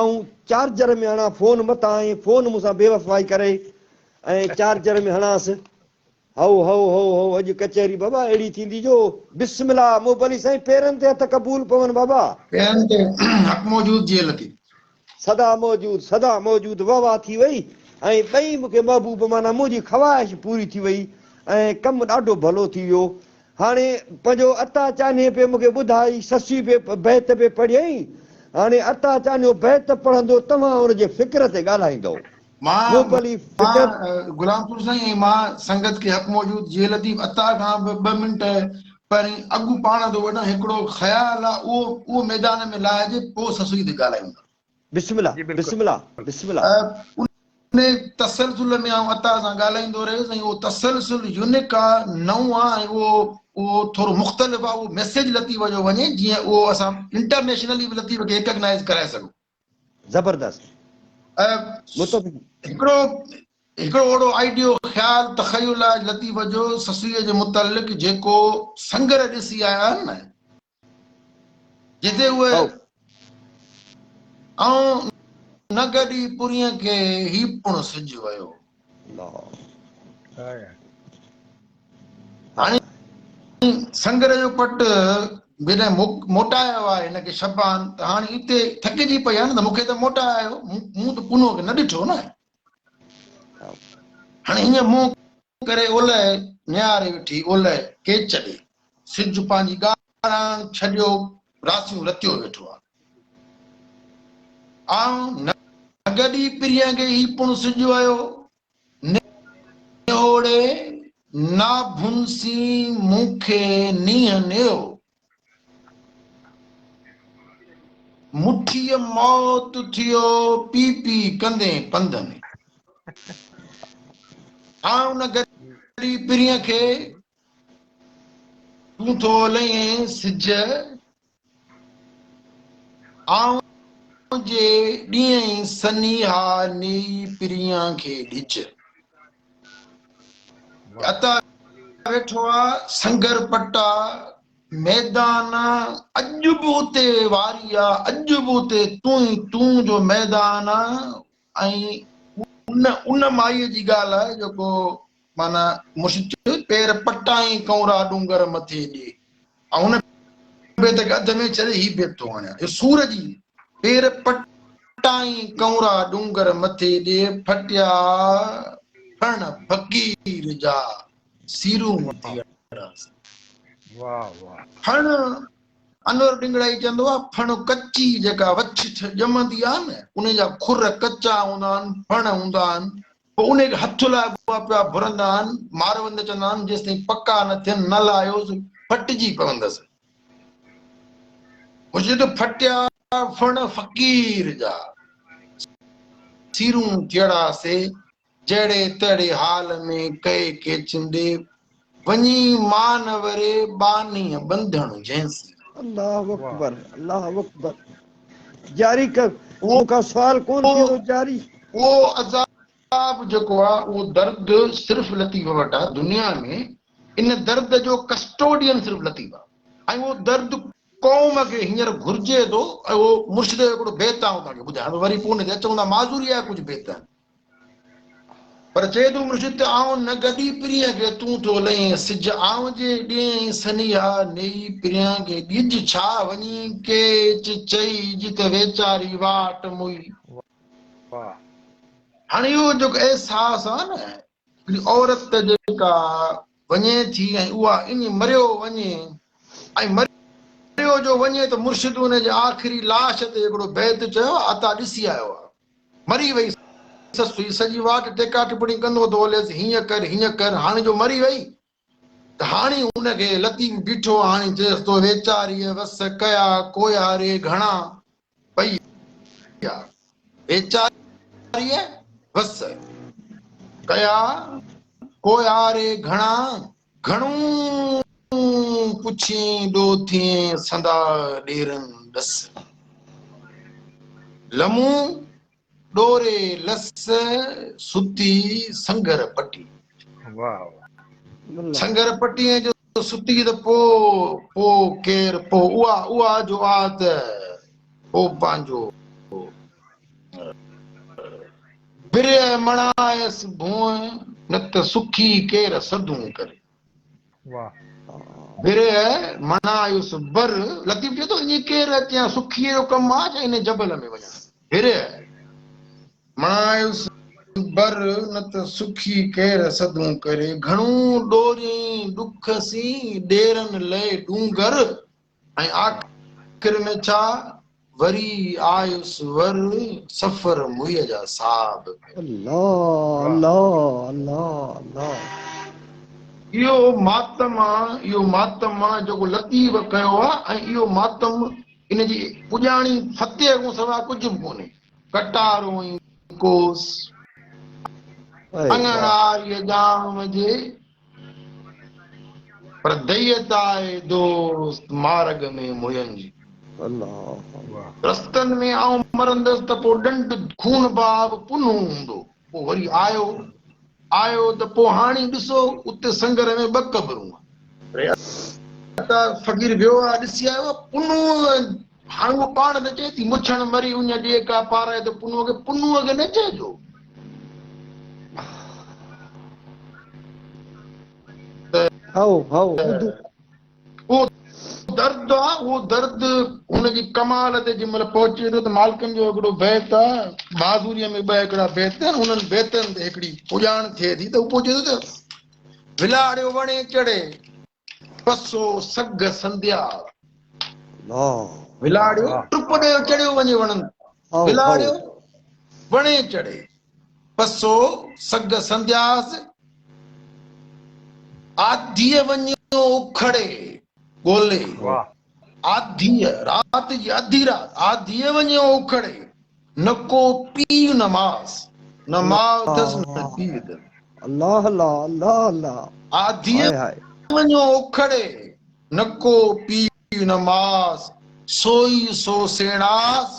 آئون چارجر ۾ هڻان فون متان ۽ فون مون سان بيوفائي ڪري ۽ چارجر ۾ هڻانس هئو هئو هئو هئو اڄ ڪچهري بابا اهڙي ٿيندي جو بسم الله محب علي سائين پيرن تي هٿ قبول پون بابا. پيرن تي حق موجود جيئي لطيف. سدا موجود سدا موجود واه واه ٿي وئي ۽ ٻئي مونکي محبوب معنيٰ منهنجي خواهش پوري ٿي وئي ۽ ڪم ڏاڍو ڀلو ٿي ويو. هاڻي پنهنجو عطا چانهيي پئي مون کي ٻڌائي، سسي پئي بيت پئي پڙهيائين. هاڻي عطا چانهيو بيت پڙهندو، توهان ان جي فڪر تي ڳالهائيندؤ. مان مون ڀلي فڪر. غلام رسول سائين ۽ مان سنگت کي حق موجود جي لطيف عطا کان به ٻه منٽ پهرين اڳ پاڻ ٿو وٺان، هڪڙو خيال آ اهو اهو ميدان ۾ لاهجي پوء سسئي تي ڳالهايون ٿا. بسم الله جي بلڪل. بسم الله بسم الله. ان تسلسل ۾ آئون عطا سان ڳالهائيندو رهيس ۽ اهو تسلسل يونيڪ آ، نئون آ ۽ اهو اهو ٿورو مختلف آ، اهو ميسيج لطيف جو وڃي جيئن اهو اسان انٽرنيشنلي به لطيف کي ريڪگنائيز ڪرائي سگهون. زبردست. متفق. هڪڙو هڪڙو اهڙو آئيڊيو، خيال، تخيل آهي لطيف جو سسئيء جي متعلق جيڪو سنگر ڏسي آيا آهن نه، جتي اهي آئون نه گڏي پرينء کي هي پڻ سج ويو. هاڻي سنگر جو پٽ جڏهن موٽايو آهي هن کي شبان ته هاڻي اتي ٿڪجي پئي آهي نه ته مون کي ته موٽائي آيو، مون ته پنهون کي نه ڏٺو نه. هاڻي هيئن منهن ڪري اولهه نهاري ويٺي اولهه ڪيچ ڏي. سج پنهنجي ڳاڙهاڻ ڇڏيو راسيون رتيو ويٺو آ. آئون نه گڏي پرينء کي هي پڻ سج ويو. نهوڙي ناڀن سين مون کي نينهن نيو. مٺيء موت ٿيو پي پي ڪندين پنڌ ۾. آئون نه گڏي پرينء کي تون ٿو لهين سج. آئون جي ڏينهن سنيها نيئي پرينء کي ڏج. عطا ويٺو آ سنگر پٽا ميدان اڄ به اتي واري آ اڄ به اتي تون ئي تون جو ميدان آ ۽ ان ان مائيء جي ڳالهه آهي جيڪو معنيٰ مرشد چيو پير پٽائين ڪنورا ڏونگر مٿي ڏي ۽ ان بيت کي اڌ ۾ ڇڏي هي بيت ٿو آڻيان اهو سور جي پير پٽائين ڪنورا ڏونگر مٿي ڏي ڦٽيا ڦڻ فقير جا سيرون ٿيڙا سي. واھ واھ. ڦڻ انور ڏنگڙائي چوندو آ ڦڻ ڪچي جيڪا وڇ ڄمندي آ نه ان جا کر ڪچا هوندا آهن ڦڻ هوندا آهن پوء انهي کي هٿ لائبو آ پيا ڀرندا آهن ماروند چوندا آهن جيستائين پڪا نه ٿين نه لاهيوس ڦٽجي پوندس. مرشد ڦٽيا ڦڻ فقير جا سيرون ٿيڙا سي جهڙي تهڙي حال ۾ ڪئي ڪيچن ڏي وڃي مان وري ٻانهيء ٻنڌڻ جنهن سين. الله اڪبر الله اڪبر جاري ڪر مون کان سوال ڪون ٿيندو جاري. اهو عذاب جيڪو آ اهو درد صرف لطيف وٽ آ دنيا ۾ ان درد جو ڪسٽوڊين صرف لطيف آ ۽ اهو درد قوم کي هينئر گهرجي ٿو ۽ اهو مرشد جو هڪڙو بيت آئون توهان کي ٻڌايان ٿو وري پوء ان تي اچون ٿا معذوري آهي ڪجهه بيت آهن. پر چئي ٿو مرشد ته آئون نه گڏي پرينء کي تون ٿو لهين سج آئون جي ڏينهن سنيها نيئي پريان کي ڏج ڇا وڃي ڪيچ چئي جت ويچاري واٽ موئي. هاڻي اهو جيڪو احساس آ نه هڪڙي عورت جيڪا وڃي ٿي ۽ اها اڃ مريو وڃي ۽ مريو جو وڃي ته مرشد ان جي آخري لاش تي هڪڙو بيت چيو آ عطا ڏسي آيو آ. مري وئي سسئي سڄي واٽ ٽيڪا ٽپڻي ڪندو ٿو هليس هيئن ڪر هيئن ڪر هاڻي جو مري وئي ته هاڻي ان کي لطيف بيٺو هاڻي چيس ٿو ويچاريء وس ڪيا ڪوهياري گهڻا پئي آ ويچاريء وس ڪيا ڪوهياري گهڻا گهڻو پڇين ڏوٿين سندا ڏيرن ڏس. لمون ڏوري لس ستي سنگهر پٽي. سنگهر پٽي جو ستي ته پو پو ڪير پو اها اها جو آ ته پو پنهنجو برهه مڻايس ڀونء، نه ته سکي ڪير سڌون ڪري. برهه مڻايس بر، لطيف چئي ٿو ائين ڪير اچيان، سکيء جو ڪم آ ڇا انهي جبل ۾ وڃان. برهه مڻايس. بر، نه ته سکي ڪير سڌون ڪري. گهڻو ڏوريئين ڏک سين، ڏيرن لئي ڏونگر. ۽ آخر ۾ ڇا؟ وري آيس ور، سفر موئي جا صاحب ڪري. الله الله الله الله. اهو ماتم آ، اهو ماتم آ جيڪو لطيف ڪيو آ ۽ اهو ماتم ان جي پڄاڻي فتح کان سواء ڪجهه به ڪونهي. ڪٽارو ۽ ڪوس، اڱڻ آريء ڄام جي، پر دئيت آهي دوست مارڳ ۾ موئن جي. رستن ۾ آئون مرندس ته پوء ڏنڊ خون باب پنهون هوندو. پوء وري آيو، آيو ته پوء هاڻي ڏسو اتي سنگر ۾ ٻه قبرون آهن. عطا فقير ويو آ ڏسي آيو آ پنهون هاڻ هوء پاڻ ته چئي ٿي مڇڻ مري اڃ ڏي ڪا پارائي ته پنهونء کي پنهونء کي نه چئجو. ته هائو هائو ٻڌو. اهو درد آ اهو درد هن جي ڪمال تي جنهن مهل پهچي ٿو ته مالڪن جو هڪڙو بيت آ معذوريء ۾ ٻه هڪڙا بيت آهن انهن بيتن تي هڪڙي پڄاڻ ٿئي ٿي ته هو پوء چئي ٿو ته ولاڙيو وڻي چڙهي پسو سگهه سنديا. ولاڙيو ٽپ ڏيو چڙهيو وڃي وڻن ولاڙيو وڻي چڙهي پسو سگهه سندياس آڌيء وڃيو اکڙي ڳولي آڌيء رات جي اڌي رات آڌيء وڃيو اکڙي نه ڪو پيء نه ماس نه ماء اٿس نه پيء اٿس. الله الله الله الله آڌيء وڃو اکڙي نه ڪو پيء نه ماس سوئي سو سيڻاس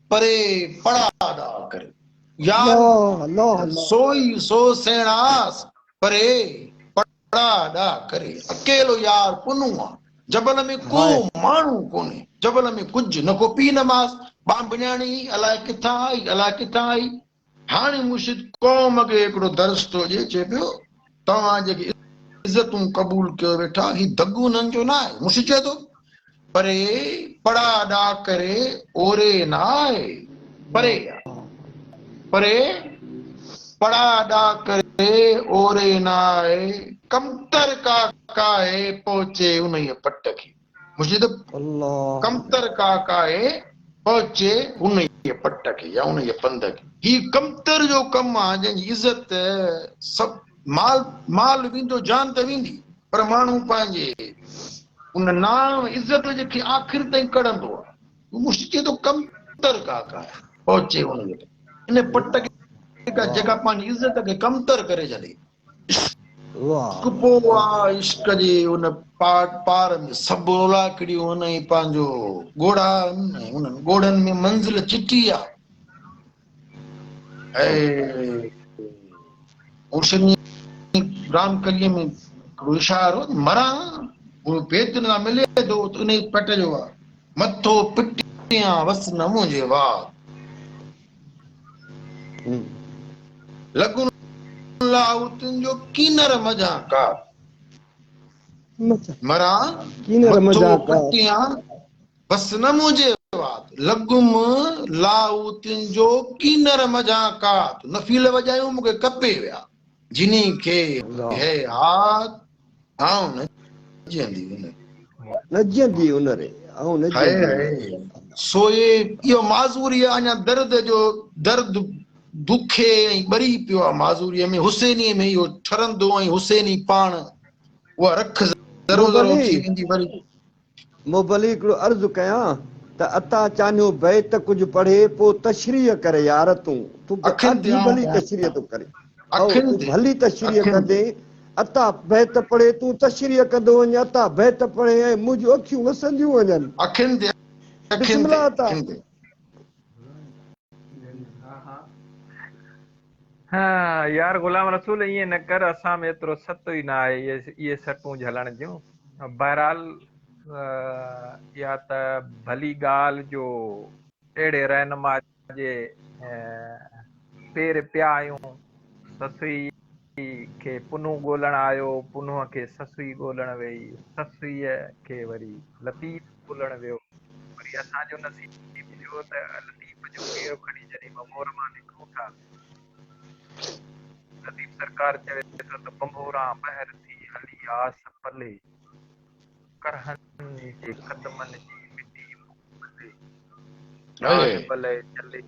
پري پڙاڏا ڪري يار سوئي سو سيڻاس پري پڙاڏا ڪري اڪيلو يار پنهون آ جبل ۾ ڪو ماڻهو ڪونهي جبل ۾ ڪجهه نه ڪو پيء نه ماس ٻانڀڻياڻي الائي ڪٿان آئي الائي ڪٿان آئي هاڻي مرشد قوم کي هڪڙو درس ٿو ڏئي چئي پيو توهان جيڪي عزتون قبول ڪيو ويٺا هي دڳ انهن جو نه آهي مرشد چئي ٿو پري پڙاڏا ڪري اوري نه آهي پري آ پري پڙاڏا ڪري اوري نه آهي ڪمتر ڪا ڪاهي پهچي انهيء پٽ کي مرشد ڪمتر ڪا ڪاهي پهچي انهيء پٽ کي يا انهيء پنڌ کي. هي ڪمتر جو ڪم آ جنهن جي عزت سڀ مال مال ويندو جان ته ويندي پر ماڻهو پنهنجي ان نانء عزت جي کي آخر تائين ڪڙهندو آ. مرشد چئي ٿو ڪمتر ڪا ڪاهي پهچي انهيء پٽ ان پٽ کي جيڪا پنهنجي عزت کي ڪمتر ڪري ڇڏي. عشق پوء آ عشق جي ان پار ۾ سڀ اولاڪڙيون آهن ۽ پنهنجو ڳوڙها آهن ۽ انهن ڳوڙهن ۾ منزل چٽي آ ۽ مرشد رامڪليء ۾ هڪڙو اشارو مران اهو بيت نه ملي ٿو ته انهي پٽ جو آ مٿو پٽيان وس نه منهنجي وات. لڳن لاهوتين جو ڪينر منجهان ڪات. مران مٿو پٽيان بس نه منهنجي وات. لڳم لاهوتين جو ڪينر منجهان ڪات. نفيل وڄايون مون کي ڪپي ويا. جني کي هيهات آئون نه جيئندي ان ري. نه جيئندي ان ري آئون نه جيئندي ان ري. سوئي اهو معذوريء اڃا درد جو درد دکي ۽ ٻري پيو آ معذوريء ۾ حسينيء ۾ اهو ٺرندو ۽ حسيني پاڻ اها رک ذرو ذرو ٿي ويندي وري. مون ڀلي هڪڙو عرض ڪيان ته عطا چانهيو بيت ڪجهه پڙهي پوء تشريح ڪري يار تون تون ڏاڍي ڀلي تشريح ٿو ڪرين هائو تون ڀلي تشريح ڪندين عطا بيت پڙهي تون تشريح ڪندو وڃ عطا بيت پڙهي ۽ منهنجون اکيون وسنديون وڃن بسم الله عطا. ها يار غلام رسول ائين نه ڪر اسان ۾ ايترو ست ئي نه آهي اهي سٽون جهلڻ جون بهرحال اها ته ڀلي ڳالهه جو اهڙي رهنما جي پير پيا آهيون سسئي کي پنهون ڳولڻ آيو پنهونء کي سسئي ڳولڻ ويئي سسئيء کي وري لطيف ڳولڻ ويو وري اسان جو نصيب ٿيو ته لطيف جو پير کڻي جڏهن ڀنڀور مان نڪرون ٿا. لطيف سرڪار چوي ٿو ته ڀنڀوران ٻهر ٿي هلي آس پلي، ڪرهن جي قدمن جي مٽي منهن ملي، جان بلئي جلي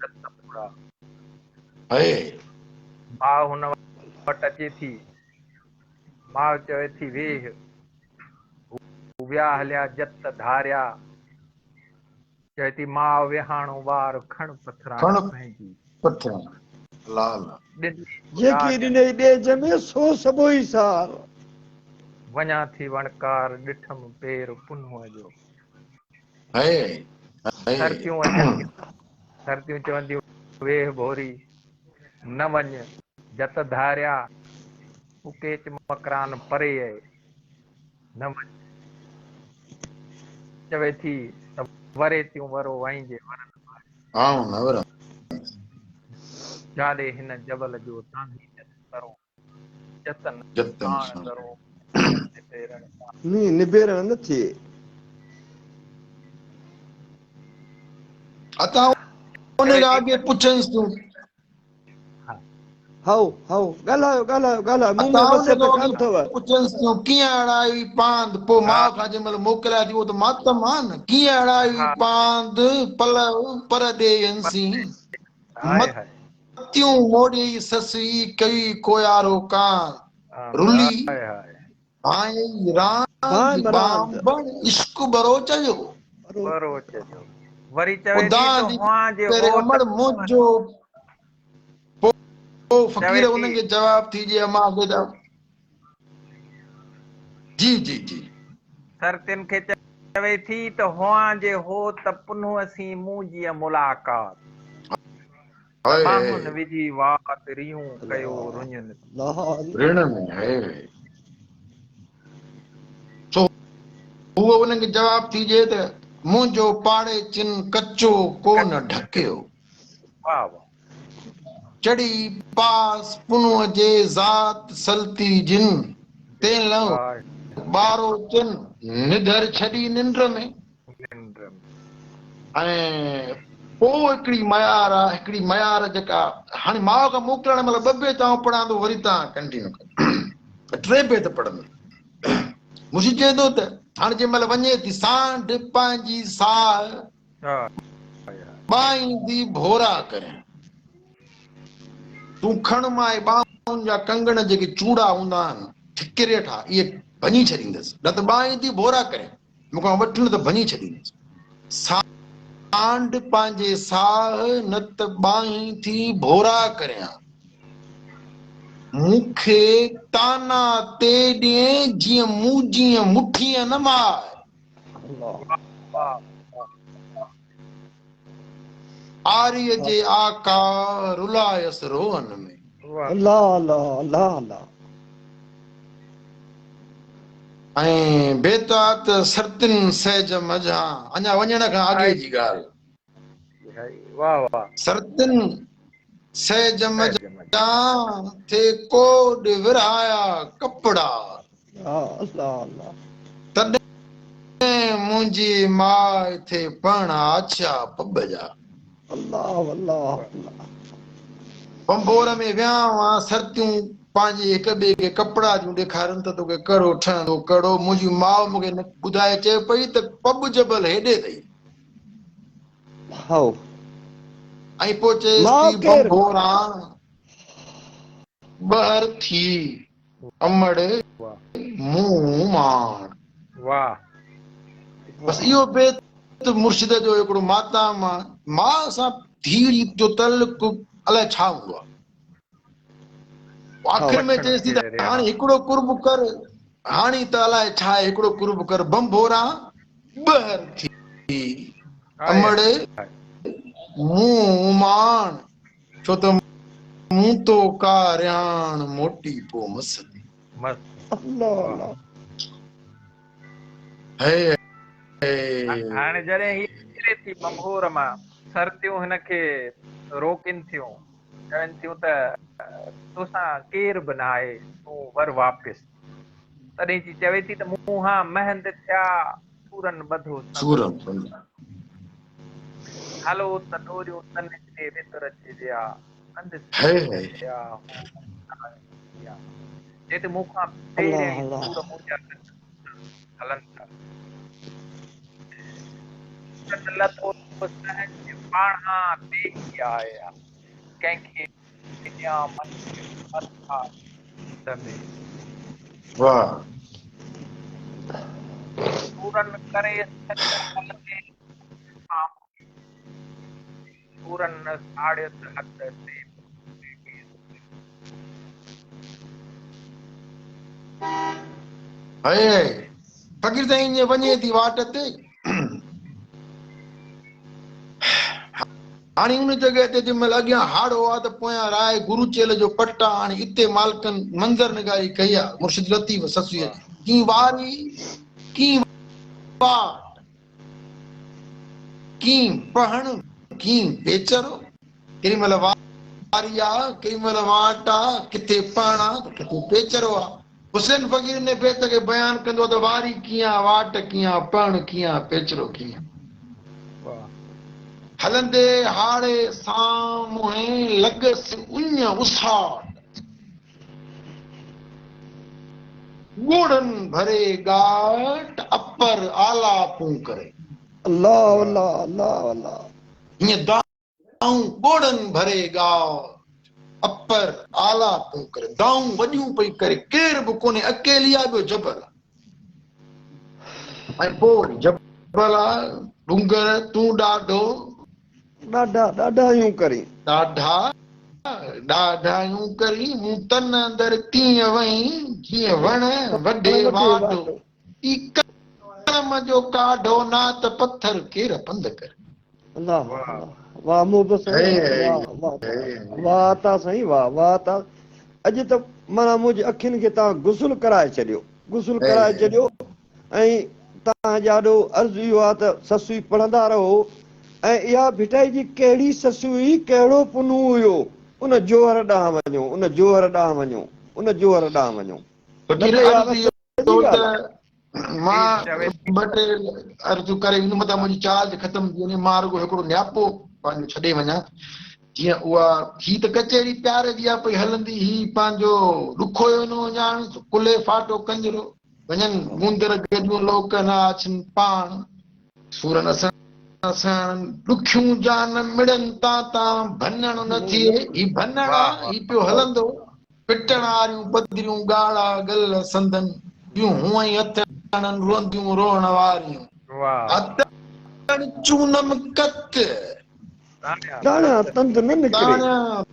رت ڦڙا. ماء هن وٽ اچي ٿي. ماء چوي ٿي ويهه. هو ويا هليا جت ڌاريا. چوي ٿي ماء ويهاڻو وار کڻ پٿراڻ کڻ پنهنجي. پٿراڻ الله الله. ڏني جيڪي ڏاج ڏنئي ڏيج ۾ سو سڀوئي سار. وڃان ٿي وڻڪار ڏٺم پير پنهونء جو. هي هي. سرتيون اچن ٿيون سرتيون چونديون ويهه ڀوري نه وڃ جت ڌاريا هو ڪيچ مڪران پري اي نه وڃ. چوي ٿي ته وري تيون ورو وائينجي ورن ماري. آئون نه ورندس. جاڏي هن جبل جو تانگهي جت ترو جتن جتن ساڻ ساڻ. ذرو نبيرڻ سان. ني نبيرڻ نه ٿئي. اتان ان چوي کان ٿي اڳي ته پڇنس تون. ها. هائو هائو ڳالهايو ڳالهايو ڳالهايو مون ۾ اتان ان وسعت کان ڪانه اڳي اٿو. پڇنس تون ڪيئن اڙايوئي پاند پوء ها ماء کان جنهن مهل موڪلايا ٿي اهو ته ماتم آ نه ڪيئن اڙايوئي ها پاند پلئه پر ڏيئن پر سين هاء هاء. متيون موڙيئي سسئي ڪيئي ڪويارو ڪان رلي هاء هاء. ڀانئي راند ڀانء راند. ٻانڀڻ عشق ٻروچ جو. ٻروچ جو. وري چوي ٿي خدا ته جي هئان جي ڪري هوت امڙ منهنجو پوء چوي فقير ٿي. انهن کي جواب ٿي ڏي امان کي ته جي جي جي. سرتين کي چوي ٿي ته هئان جي هوت پنهونء سين مون جيئن ملاقات. ته هاء ٻانهن وجهي وات ريهون ڪيو رڃن. رڻ ۾ هاء سو هوء انهن کي جواب ٿي ڏي ته منهنجو پاڙي چن ڪچو ڪو نه ڍڪيو. واهه واهه. چڙهي پاس پنهونء جي ذات سلطي جن، تنهن لئه ٻارو چن نڌر ڇڏي ننڊ ۾. ننڊ ۾. ۽ پوء هڪڙي ميار آ، هڪڙي ميار جيڪا هاڻي ماء کان موڪلڻ مهل ٻه بيت آئون پڙهان ٿو وري توهان ڪنٽينيو ڪجو. ٽي بيت پڙهندس. مرشد چئي ٿو ته هاڻي جنهن مهل وڃي ٿي سانڍ پنهنجي ساهه ٻانهيندي ڀورا ڪريان. تون کڻ مان اهي ٻانهن جا ڪنگڻ جيڪي چوڙا هوندا آهن ٺڪري ٺا اهي ڀڃي ڇڏيندس نه ته ٻانهيندي ڀورا ڪريان. مون کان وٺ نه ته ڀڃي ڇڏيندس. سانڍ پنهنجي ساهه نه ته ٻانهين ٿي ڀورا ڪريان. مون کي طعنا تي ڏين جيئن مون جيئن مٺيء نه ماء. آريء جي آقا رلايس روهن ۾. الله الله الله الله. ۽ بيتات سرتين سهج منجهان اڃا وڃڻ کان اڳي جي ڳالهه. سرتين سهج منجهان ٿي ڪوڏ ورهايا ڪپڙا. تڏهن منهنجي ماء ٿي پهڻا آڇيا پٻ جا. ڀنڀور ۾ ويان سرتيون پنهنجي هڪ ٻئي کي ڪپڙا ٿيون ڏيکارين ته توکي ڪهڙو ٺهندو ڪهڙو. منهنجي ماء مون کي ٻڌائي چئي پئي ته پٻ جبل هيڏي اٿئي. ۽ پوء چيس ٿي ڀنڀوران ٻهر ٿي امڙ مون ماڻ. بس اهو بيت مرشد جو هڪڙو ماتا مان ماء سان ڌيء جو تعلق الائي ڇا هوندو آهي. آخر ۾ چيس ٿي ته هاڻي هڪڙو قرب ڪر، هاڻي ته الائي ڇا آهي، هڪڙو قرب ڪر ڀنڀوران ٻهر ٿي امڙ مون ماڻ، ڇو ته مون تو ڪا رهاڻ موٽي پو مس تي. هاڻي جڏهن هيء نڪري ٿي ڀنڀور مان، سرتيون هن کي روڪين ٿيون، چون ٿيون ته توسان ڪير به نه آهي، تون ور واپس. تڏهن جي چوي ٿي ته مون هان مهند ٿيا، سورن ٻڌو سڱ. هلو ته ڏوريون تن جي وتر اچي ويا. ڪنڌ هي هي. ٿيا چئي ته مون کان الله پهريائين الله. سور منهنجا ڪنڌ هلن ٿا. سورن لٿو سهنج پاڻها پيهي آيا، ڪنهن کي ڏيان منزل مٿا ۾ واهه. سورن ڪري سڏ هلندي سامهون، سورن ساڙيس هٿ سي هي فقير سائين ائين وڃي ٿي واٽ تي. هاڻي ان جڳهه تي جنهن مهل اڳيان هاڙهو آ ته پويان راء گرو چيل جو پٽ آ. هاڻي اتي مالڪن منظر نگاري ڪئي آ مرشد لطيف سسئيء جي. ڪين واري، ڪين واٽ، ڪين پهڻ، ڪين پيچرو. ڪيڏي مهل واري آ، ڪيڏي مهل واٽ آ، ڪٿي پهڻ آ ته ڪٿي پيچرو آ. حسين فقير ان بيت کي بيان ڪندو آ ته واري ڪيئن آ، واٽ ڪيئن آ، پهڻ ڪيئن آ، پيچرو ڪيئن آ. هلندي هاڙهي سامهين لڳس اڃ اساٽ. ڳوڙهن ڀري ڳاٽ اپر آلاپون ڪري. الله الله الله الله. هيئن دانهون ڳوڙهن ڀري ڳاٽ اپر آلاپون ڪري. دانهون وڏيون پئي ڪري. ڪير به ڪونهي اڪيلي آ ٻيو جبل آ. ۽ پوء وري جبل آ ڏونگر تون ڏاڍو. ڏاڍا ڏاڍايون ڪرين. ڏاڍا ڏاڍايون ڪرين. مون تن اندر تيئن وئين جيئن وڻ وڍي واڍو. اي ڪرم جو ڪاڍو نا ته پٿر ڪير پنڌ ڪري. الله الله واه محبت سائين واه واه واه عطا سائين واه واه عطا اڄ ته معنيٰ منهنجي اکين کي توهان غسل ڪرائي ڇڏيو غسل ڪرائي ڇڏيو ۽ توهان جي آڏو عرض اهو آهي ته سسئي پڙهندا رهو ۽ اها ڀٽائي جي ڪهڙي سسئي ڪهڙو پنهون هيو ان جوهر ڏانهن وڃو ان جوهر ڏانهن وڃو ان جوهر ڏانهن وڃو نه فقير ته اها عرض رستي اهو جي ته ڳالهه آهي. مان ٻه ٽي عرضيون ڪري ويندم متان منهنجي چارج ختم ٿي وڃي مان رڳو هڪڙو نياپو پنهنجو ڇڏي وڃان جيئن اها هي ته ڪچهري پيار جي آ پئي هلندي هي پنهنجو ڏکويو نه وڃاڻ ڪلهي ڦاٽو ڪنجرو وڃن گوندر گڏيون لوڪ نه آڇن پاڻ سورن اسان ساڻ ڏکيون جان مڙن تان تان ڀنڻ نه ٿئي هي ڀنڻ آ هي پيو هلندو پٽڻ آريون پڌريون ڳاڙها ڳل سندن ٻيون هونئن ئي هٿ هڻن روئنديون روئڻ واريون هٿ چونم ڪت. تاڻيان تند نه نڪري. تاڻيان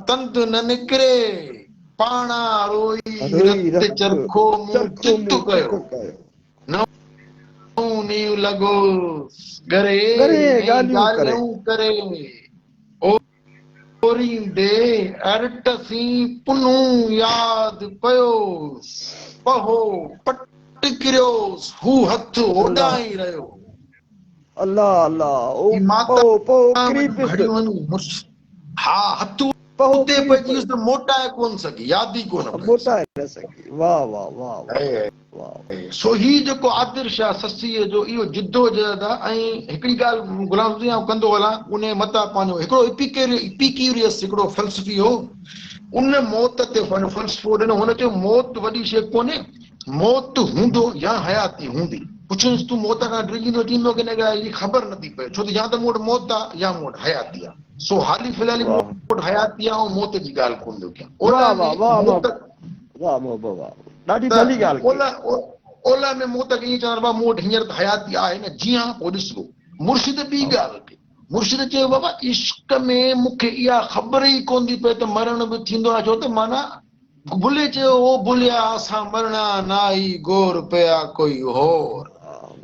تند نه نڪري. پاڻا روئي رت چرخو مون چت ڪيو. نئون نينهن لڳوس ڳري نئين ڳالهيون ڪري. اوريندي ارٽ سين پنهون ياد پيوس، پهو پٽ ڪريوس، هو هٿ هوڏانهن ئي رهيو. الله الله او هي ماتا پهو پهو ڪري وڏيون پيس. گهڙيون هنيون مڙس ها هٿ پهو اتي ڪري پئجي پيس. ويس ته موٽائي ڪونه سگهي، ياد ئي ڪونه پيس. موٽائي نه سگهي. واه واه واه واه. سو هي جيڪو آدرش آ سسئيء جو اهو جدوجهد آ ۽ هڪڙي ڳالهه غلام حسين آئون ڪندو هلان انهيء متان پنهنجو هڪڙو اپيڪيوريس هڪڙو فلسفي هو ان موت تي پنهنجو فلسفو ڏنو هن چيو موت وڏي شيء ڪونهي موت هوندو يا حياتي هوندي پڇينس تون موت کان ڊڄيندو چيندو ڪي ان ڳالهه جي خبر نٿي پئي ڇو ته يا ته مون وٽ موت آ يا مون وٽ حياتي آ سو حالي في الحال مون وٽ حياتي آ آئون موت جي ڳالهه ڪونه ٿو ڪيان واهه اولهه واهه ۾ واهه موت واهه محبوب واهه ڏاڍي ته ڀلي ڳالهه ڪئي. اولهه ۾ موت کي ائين چوندو بابا مون وٽ هينئر ته حياتي آهي نه جيئان پوء ڏسبو. مرشد ٻي ڳالهه ڪئي. مرشد چيو بابا عشق ۾ مون کي اها خبر ئي ڪونه ٿي پئي ته مرڻ به ٿيندو آهي ڇو ته معنيٰ بلي چيو او بليا اسان مرڻا ناهي گور پيا ڪوئي هور.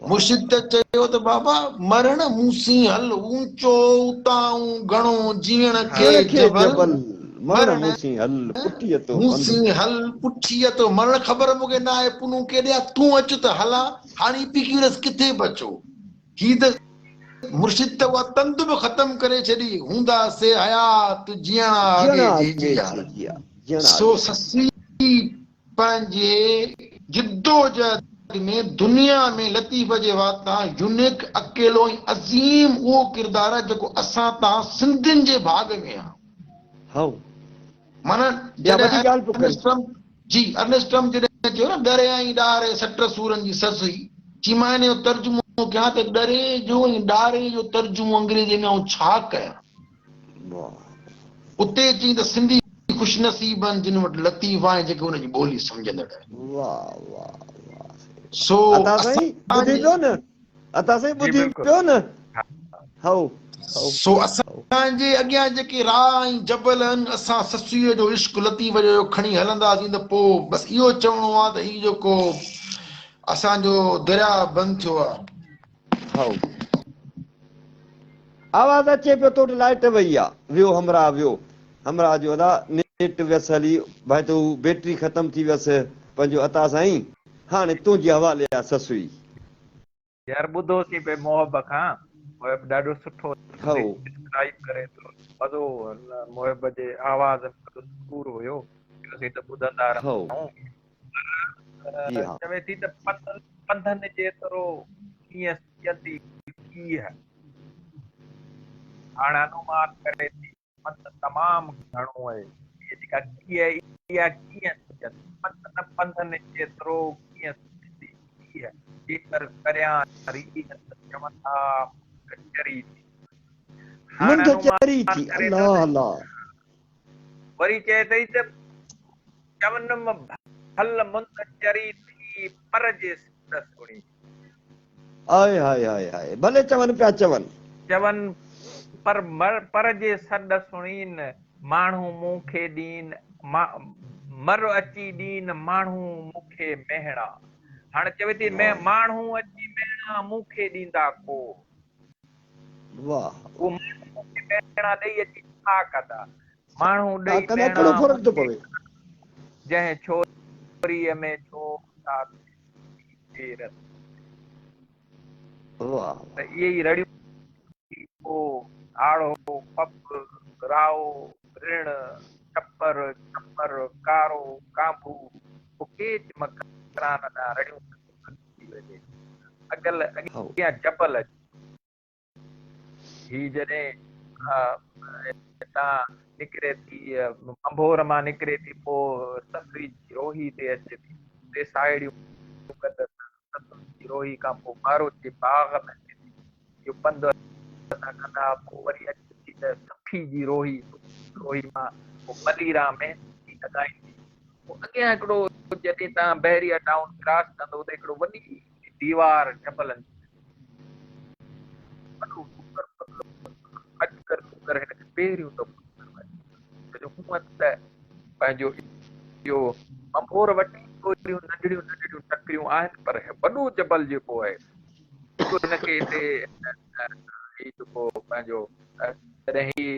مرشد ته چيو ته بابا مرڻ مون سين هل اونچو اتاهون گهڻو جيئڻ کي جبل مرڻ مون سين هل پٺيء تو مون پنڌ. سين هل پٺيء تو مرڻ خبر مون کي ناهي پنهون ڪيڏي آ تون اچ ته هلان هاڻي اپيڪيورس ڪٿي بچو هي ته مرشد ته اها تند به ختم ڪري ڇڏي هوندا سي حيات جيئڻا اڳي جي جيئارا سو سسئي پنهنجي جدوجهد ۾ دنيا ۾ لطيف جي واتان يونيڪ، اڪيلو ۽ عظيم اهو ڪردار آهي جيڪو اسان تان سنڌين جي ڀاڳ ۾ آهي. هائو. معنيٰ اها وڏي جڏهن ڳالهه پيو ڪرين. ارنيسٽ ٽرمپ جي ارنيسٽ ٽرمپ جڏهن چيو نه ڏري ۽ ڏاري سٽ سورن جي سس هئي، چي مان ان جو ترجمو ڪيان ته ڏري جو ۽ ڏاري جو ترجمو انگريزيء ۾ آئون ڇا ڪيان؟ واهه. اتي چئين ته سنڌي خوش نصيب آهن جن وٽ لطيف آهي جيڪي ان جي ٻولي سمجهندڙ آهن. واهه واهه واهه سائين واهه. سو عطا سائين اسان ٻڌين جي پيو نه؟ عطا سائين جي ٻڌين بلڪل پيو نه؟ ها. هائو هائو سو هائو. اسان جي اڳيان جيڪي راهه ۽ جبل آهن، اسان سسئيء جو عشق لطيف جو کڻي هلنداسين ته پوء بس اهو چوڻو آهي ته هي جيڪو اسان جو درياهه بند ٿيو آهي. هائو. آواز اچي پيو تو وٽ لائٽ وئي آ. ويو همراهه ويو. همراهه جو ادا نيٽ ويس هلي ڀائي ته هو بيٽري ختم ٿي ويس پنهنجو عطا سائين هاڻي تنهنجي حوالي آ سسئي. يار ٻڌوسين پئي محب کان محب ڏاڍو سٺو هائو. ڊسڪرائب ڪري ٿو مزو محب جي آواز ۾ ڏاڍو سرور هيو چيوسين ته ٻڌندا هائو. رهون جي پر ها. چوي ٿي ته پنڌن جيترو ڪيئن سجندي ڪيهه هاڻ انومان ڪري ٿي پنڌ تمام گهڻو آهي هيء جيڪا ڪيهه آهي اها ڪيئن سجندي پنڌ نه پنڌن جيترو ڪيئن سجندي ڪيهه جيڪر ڪريان ريهه ته چوندا منڌ چري ٿي هاڻ منڌ چري انومان ٿي ڪري ٿو الله ته الله. وري چئي ٿي ته چونم ڀل منڌ چري ٿي پر جي سڌ سڻي. آء هاء هاء هاء ڀلي چون پيا چون. چون پر پر جي سڏ سڻين ماڻهو مون کي ڏين مر اچي ڏين ماڻهو مون کي مهڻا. هاڻ چوي ٿي ماڻهو اچي مهڻا مون کي ڏيندا ڪو. واهه اهو ماڻهو مون کي مهڻا ڏئي اچي ڇا ڪندا؟ ماڻهو ڇا ڏئي ڪندا مهڻا ڪهڙو فرق مون ٿو کي پوي. جنهن ڇوريء ۾ ڇو ٿا ٿي رت. واهه ته واهه. اهي ئي رڙيون ٿي پوء آڙهو، پٻ، رائو، رڻ، ڇپر، ڇپر، ڪارو، ڪانڀو، پوء ڪيچ مڪران ڏانهن رڙيون ڪندي ٿي وڃي. اڳل هائو. اڳيان جبل اچي. هي جڏهن هتان نڪري ٿي، ڀنڀور مان نڪري ٿي، پوء سسئي جي روهي تي اچي ٿي. اتي ساهيڙيون گڏ سسئي جي روهي کان پوء ٻاروچ جي باغ ۾ اچي ٿي. اهو پنڌ اسان ڪندا پوء وري اچي ٿي ته سکي جي روهي، سکي جي روهي مان پوء مليران مهندي لڳائيندي. پوء اڳيان هڪڙو جڏهن توهان بحريه ٽائون ڪراس ڪندو ته هڪڙو وڏي ديوار جبلن جي وڏو ڏونگر پتلو اڄڪر ڏونگر هن کي پهريون دفعو ڏسڻ ۾ اچي ٿو جو هونئن ته پنهنجو اهو ڀنڀور وٽ ٿوريون ننڍڙيون ننڍڙيون ٽڪريون آهن پر وڏو جبل جيڪو آهي اهو هن کي هتي هي جيڪو پنهنجو جڏهن هي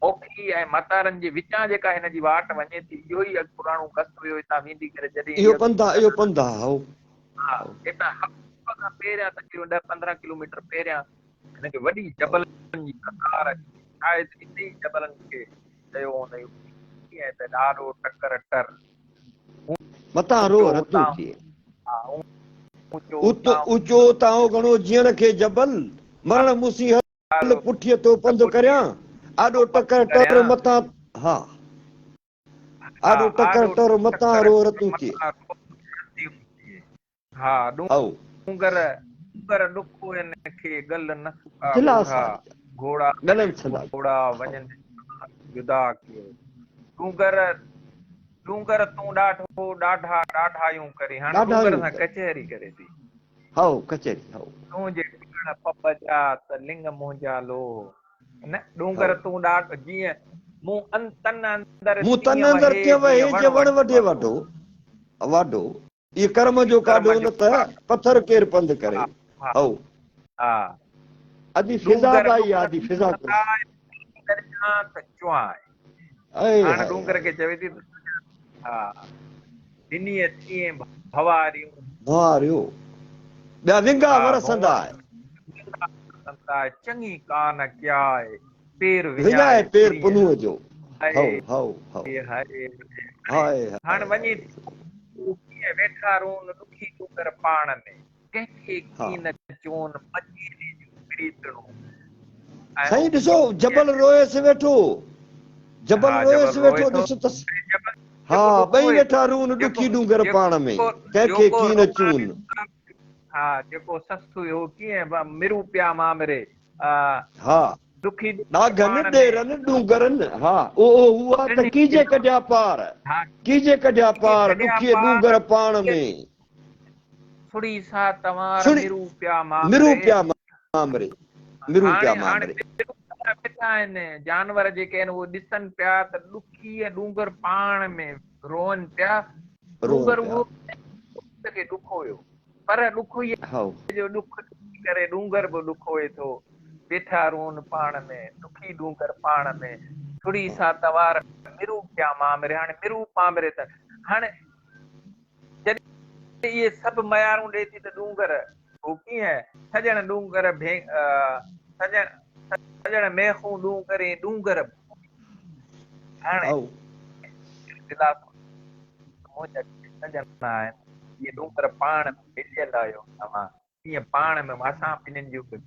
موکي ۽ متارن جي وچان جيڪا هن جي واٽ وڃي ٿي اهو ئي پراڻو گس هيو هتان ويندي ڪري جڏهن اهو پنڌ آ اهو پنڌ آ هائو. ها هتان حب کان پهريان تقريبن ڏهه 15 ڪلوميٽر پهريان هن کي وڏي جبلن جي قطار اچي ٿي شايد اتي ئي جبلن کي چيو هوندائين ڪيئن ته ڏاڏو ٽڪر ٽر متان روهه اوچو رتو اتان ٿئي. ها اوچو اتان اوچو اتان گهڻو جيئڻ کي جبل مرڻ مون سين هل پٺيء تو پنڌ ڪريان آڏو ٽڪر ٽر متان ها آڏو ٽڪر ٽر متان روهه رتو ٿئي. ها هائو. ڏونگر ڏونگر ڏکوئن کي ڳل نه سڪا دلاسا ڳوڙها گهوڙا ڳلن سندا گهوڙا وڃن جدا ڪيو ڏونگر ڏونگر تون ڏاڍو ڏاڍا ڏاڍايون ڪرين هاڻي ڏونگر ڏاڍايون سان ڪرين. ڪچهري ڪري ٿي. هائو ڪچهري هائو. تون جي ٽڪڻ پٻ جا ته لڱ منهنجا لوهه نه ڏونگر هائو. تون ڏاڍ جيئن مون ان تن اندر مون تن تيئن اندر وهي تيئن وهي جيئن وڻ جيئن وڻ وڍي وڍي واڍو. واڍو واڍو. اي ڪرم جو ڪرم ڪاڍو جو نه ته پٿر ڪير پنڌ ڪري. ها ها هائو. ها. ادي فضا ڏونگر به آئي آ ڏونگر ادي فضا تون قريشي. ڪريان ته چوانء. اي هاڻ هاء ڏونگر هاء. کي چوي ٿي ته ها ڏنيء تيئن ڀنواريون. ڀنواريو. ٻيا ونگا ها ورسندا. ونگا ورسندا چڱي ڪان ڪياء پير وڃائي وڃائي پير پرينء. پنهونء جو. هاء هائو هائو هائو. هاء هاء هاڻ هاء وڃي هاء. ٿي ڪيئن ويٺا رون ڏکي ڏونگر پاڻ ۾، ڪنهن کي ها. ڪين چون مچيري جون پريتڻون ۽ سائين ڏسو جبل روئيس ويٺو. جبل روئيس ويٺو ڏس ته ها ٻئي ويٺا رون ڏکي ڏونگر پاڻ ۾، ڪنهن کي ڪين چون. ها جيڪو سس هيو ڪيئن مرون پيا مامري ها ڏکي ڏونگر ڏاگهن پاڻ ۾. ڏيرن ڏونگرن ها اهو هو آ ته ڪيجي ڪڍيا پار ڪيجي ڪڍيا پار ڏکي ڏونگر پاڻ ۾. سڙي سا تنوار مرون پيا مرون مامري. پيا مامري مرون پيا هاڻي هاڻي مامري. ويٺا آهن جانور جيڪي آهن اهي ڏسن پيا ته ڏکي ۽ ڏونگر پاڻ ۾ روئن پيا. روئن ڏونگر پيا. اهو کي ڏکويو پر ڏکوئي جو ڏک ڏسي ڪري ڏونگر به ڏکوئي ٿو. ويٺا روئن پاڻ ۾ ڏکي ڏونگر پاڻ ۾ ٿڙي سا تنوار مرون پيا مامري. هاڻي مرون مامري ته هاڻي جڏهن اهي سڀ ميارون ڏئي ٿي ته ڏونگر هو ڪيئن سڄڻ ڏونگر ڀي سڄڻ سڄڻ ميخون ڏونگرين ڏونگر هاڻي دلاسو منهنجا سڄڻ آهن اهي ڏونگر پاڻ ۾ مليل آهيو توهان ڪيئن پاڻ ۾ اسان ٻنهين جون به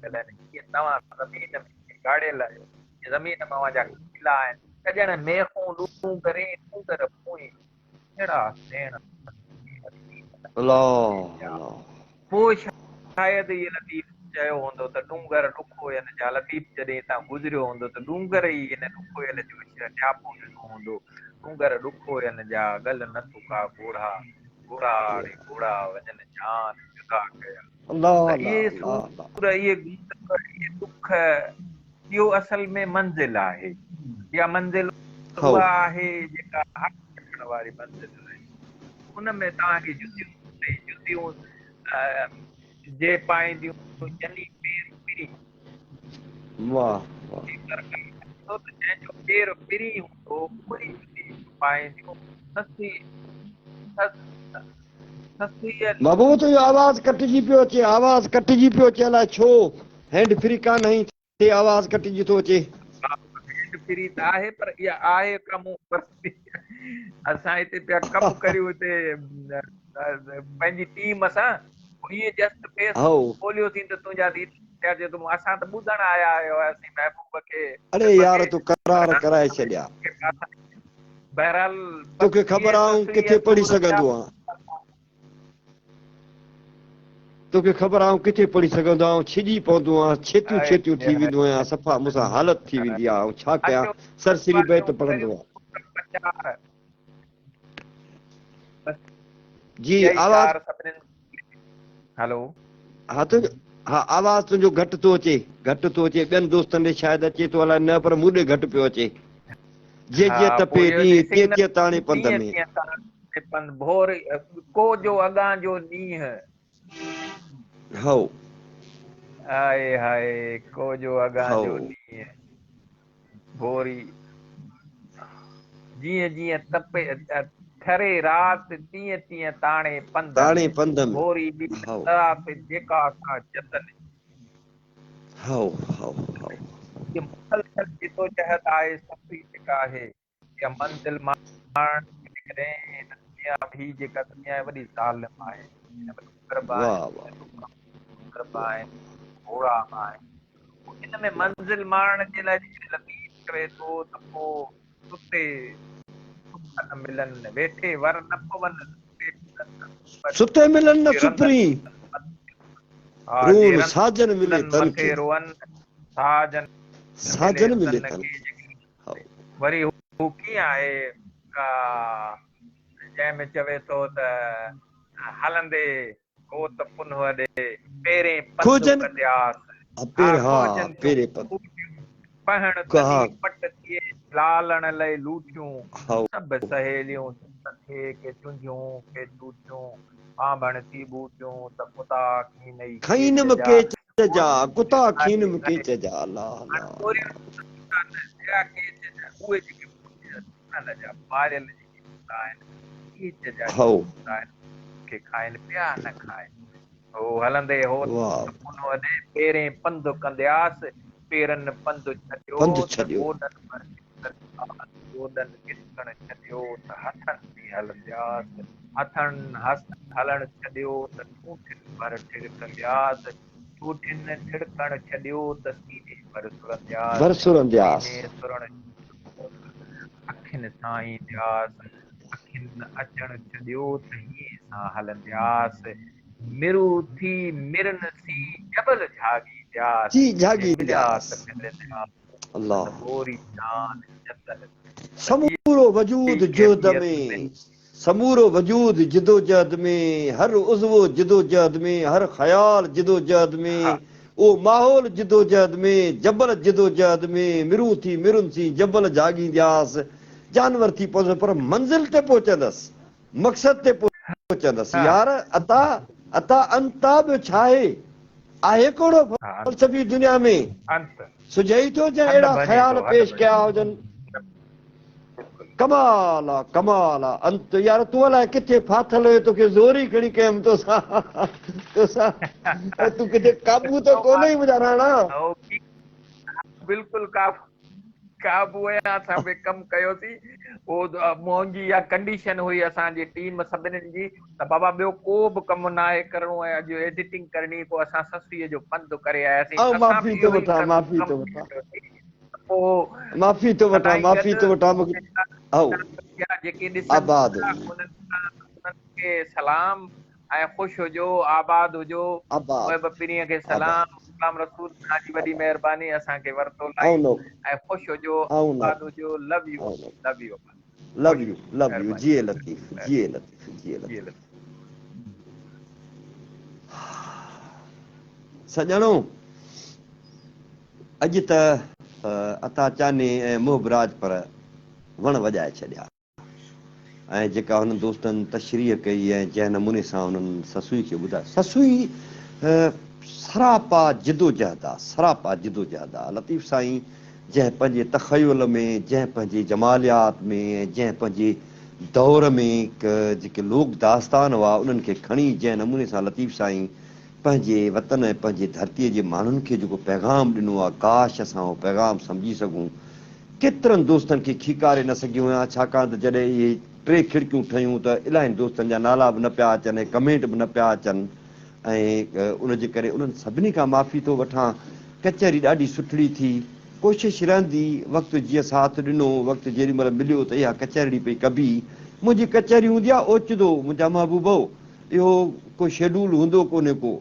مليل آهن ڪيئن توهان زمين ۾ گاڙيل آهيو زمين ۾ اوهان جا قلعا آهن سڄڻ ميخون ڏونگرين ڏونگر پوئين ڪهڙا سيڻ الله الله. پوء شايد اهي لطيف چيو هوندو ته ڏونگر ڏکويل جا لطيف جڏهن هتان گذريو هوندو ته ڏونگر ئي هن ڏکويل جو نياپو ڏنو هوندو ڏونگر ڏکويل جا ڳل نه سڪا ڳوڙها ڳوڙها ڙي ڳوڙها وڃن جان جدا ڪيا الله ته الله اهي الله الله. سور اهي گونگر اهي ڏک اهو اصل ۾ منزل آهي اها منزل اها آهي جيڪا حق وٺڻ واري منزل آهي ان ۾ توهان کي جتيون جتيون جي پائينديون جني پير پرين. واه واه. جنهن جو پير پرين هوندو اهو ئي جتي پائينديون سسي سسيء. محبوب تنهنجو آواز ڪٽجي پيو اچي آواز ڪٽجي پيو اچي الائي ڇو هينڊ فري ڪانه هنئي ٿي آواز ڪٽجي ٿو اچي. هينڊ فري ته آهي پر اها آهي ڪا مون ورتي اسان هتي پيا ڪم ڪريون هتي پنهنجي ٽيم سان ائين جسٽ فيس کوليوسين ته تنهنجا ديد پيا چئي ٿو اسان ته ٻڌڻ آيا هياسين محبوب کي. اڙي يار تو قرار ڪرائي ڇڏيا. بهرحال توکي خبر آ آئون ڪٿي پڙهي سگهندو آهيان. توکي خبر آ آئون ڪٿي پڙهي سگهندو آهيان، آئون ڇڄي پوندو آهيان، ڇيتيون ڇيتيون ٿي ويندو آهيان، صفا مون سان حالت ٿي ويندي آهي، آئون ڇا ڪيان، سرسري بيت پڙهندو آهيان. جي آواز ها تنهنجو ها آواز تنهنجو گهٽ ٿو اچي گهٽ ٿو اچي ٻين دوستن ڏي شايد اچي ٿو الائي نه پر مون ڏي گهٽ پيو اچي. جيئن جيئن تپي ڏينهن، تيئن تيئن تاڻي پنڌ ۾. پنڌ ڀور ڪو جو اڳان جو ڏينهن. هائو. هائي هائي ڪو جو اڳان جو ڏينهن. ڀوري جيئن جيئن تپي ٺري رات، تيئن تيئن تاڻي پنڌ تاڻي ۾. پنڌ ۾. ڀوري ٻي رات جيڪا سا جتن جي. هائو هائو هائو. هيء مسلسل جدوجهد آهي، سفري جيڪا آهي اها منزل ماڻڻ جي جيڪڏهن هن دنيا به هي جيڪا دنيا آهي وڏي ظالم آهي، هن ۾ ڏڪر به آهن، واه واه. ڏڪر به آهن، گهوڙا به آهن، پوء ان ۾ منزل ماڻڻ جي لاء جيڪڏهن لطيف چوي ٿو ته پوء ستي سک نه ملن، ويٺي ور نه پون، ستي ملن نه سپرين. ستي ملن نه جي رندن سپرين. ها جي رون ساجن ملي رندن تن مٿي کي. روئن، ساجن ملي ساجن ملي تن تن کي. کي. جيڪڏهن هائو. وري هو ڪيئن آهي جنهن ۾ چوي ٿو ته هلندي هوت پنهوء ڏي، پيرين پنڌ کوجن ڪندياس. ها ها پير ها کوجن ٿيون پيرين پنڌ. کوٽيون، پهڻ ها. تني پٽ ٿئي، لالڻ لئي لوٺيون. هائو. سڀ سهيليون ست ٿئي، ڪي چونجهيون ڪي چوٽيون، ٻانڀڻ ٿي ٻوٽيون، ته ڪتا کينئي ڪيچ کئينم جا. ڪيچ جا، ڪتا هاڻي کينم ڪيچ جا، الله هاڻي الله ڪوريون الله. ڪتا نه اهڙا ڪيچ جا، اهي جيڪي پنهل جا ماريل جيڪي ڪتا آهن، ڪيچ جا جيڪي هائو. ڪتا آهن، کي کائن پيا نه کائن. هو هلندي هوت واه. پنهونء ڏي، پيرين پنڌ ڪندياس، پيرن پنڌ ڇڏيو پنڌ ته ڇڏيو. گوڏن ڀر گسڪندياس، گوڏن گسڪڻ ڇڏيو ته هٿن ٿي هلندياس، هٿن هلڻ ڇڏيو ته ٺونٺين ڀر ٺڙڪندياس، ٺونٺين ٺڙڪڻ ڇڏيو ته سيني ڀر سرندياس، ڀر سرندياس. سيني سرڻ ڇڏيو ته اکين سان ايندياس، اکين نه اچڻ ڇڏيو ته هينئين سان هلندياس، مرو ٿي مرن سين جبل جهاڳيندياس، جي جي مليا جهاڳيندياس. ته ملندياس، الله. سموري جان جتل ۾. سمورو وجود هي جهد ڪيفيت ۾، ۾. سمورو وجود جدوجهد ۾، هر عضوو جدوجهد ۾، هر خيال جدوجهد ۾، ها. اهو ماحول جدوجهد ۾، جبل جدوجهد ۾، مرون ٿي مرن سين جبل جهاڳيندياس، جانور ٿي پوندس پر منزل تي پهچندس، مقصد تي پهچندس. ها. يار عطا، عطا انت آ ٻيو ڇاهي؟ آهي ڪهڙو ها انت. فلسفي دنيا ۾؟ انت. سجهي ٿو جنهن حد اهڙا ڀڃي خيال ٿو، حد پيش ڀڃي ڪيا ٿو. هجن. بلڪل. ڪمال آ ڪمال آ انت يار تون الائي ڪٿي ڦاٿل هئين توکي زوري کڻي ڪيم توسان توسان تون ڪٿي قابو ته ڪونهين منهنجا راڻا. بلڪل قابو آهيان اسان به ڪم ڪيوسين اهو منهنجي اها ڪنڊيشن هئي اسان جي ٽيم سڀنين جي ته بابا ٻيو ڪو به ڪم ناهي ڪرڻو ۽ اڄ ايڊيٽنگ ڪرڻي پوء اسان سسئيء جو پنڌ ڪري آياسين آئون اسان معافي به ٿو اهو ئي وٺان ڪم معافي ڪم ٿو وٺان. ڪيوسين ته پوء معافي ٿو وٺان سدائين معافي گڏ ٿو وٺان مونکي هائو جيڪي ڏسن آباد ٿا هجي. انهن سان انهن کي سلام ۽ خوش هجو آباد هجو آباد محب پرينء کي آباد سلام غلام رسول توهان جي وڏي آباد مهرباني اسان کي ورتو آئون لائيو نو ۽ خوش هجو آئون نو آباد هجو لو يو آئون نو لو يو لو خوش يو هجو لو يو مهرباني جيئي لطيف جيئي لطيف جيئي جي لطيف. لطيف. سڄڻو اڄ ته عطا چاني ۽ محب راڄپر وڻ وڄائي ڇڏيا. ۽ جيڪا هنن دوستن تشريح ڪئي ۽ جنهن نموني سان هنن سسئي کي ٻڌايو. سسئي سراپا جدوجهد آ، سراپا جدوجهد آ. لطيف سائين جنهن پنهنجي تخيل ۾، جنهن پنهنجي جماليات ۾ ۽ جنهن پنهنجي دور ۾ جيڪي لوڪ داستان هئا انهن کي کڻي جنهن نموني سان لطيف سائين پنهنجي وطن ۽ پنهنجي ڌرتيء جي ماڻهن کي جيڪو پيغام ڏنو آ، ڪاش اسان اهو پيغام سمجهي سگهون. ڪيترن دوستن کي کيڪاري نه سگهيو آهيان، ڇاڪاڻ ته جڏهن اهي ٽي کڙڪيون ٺهيون ته الاهين دوستن جا نالا به نه پيا اچن ۽ ڪمينٽ به نه پيا اچن ۽ ان جي ڪري انهن سڀني کان معافي ٿو وٺان. ڪچهري ڏاڍي سٺڙي ٿي. ڪوشش رهندي، وقت جيئن ساٿ ڏنو، وقت جيڏي مهل مليو ته اها ڪچهرڙي پئي ڪبي. منهنجي ڪچهري هوندي آ اوچتو، منهنجا محبوبؤ! اهو ڪو شيڊول هوندو ڪونهي ڪو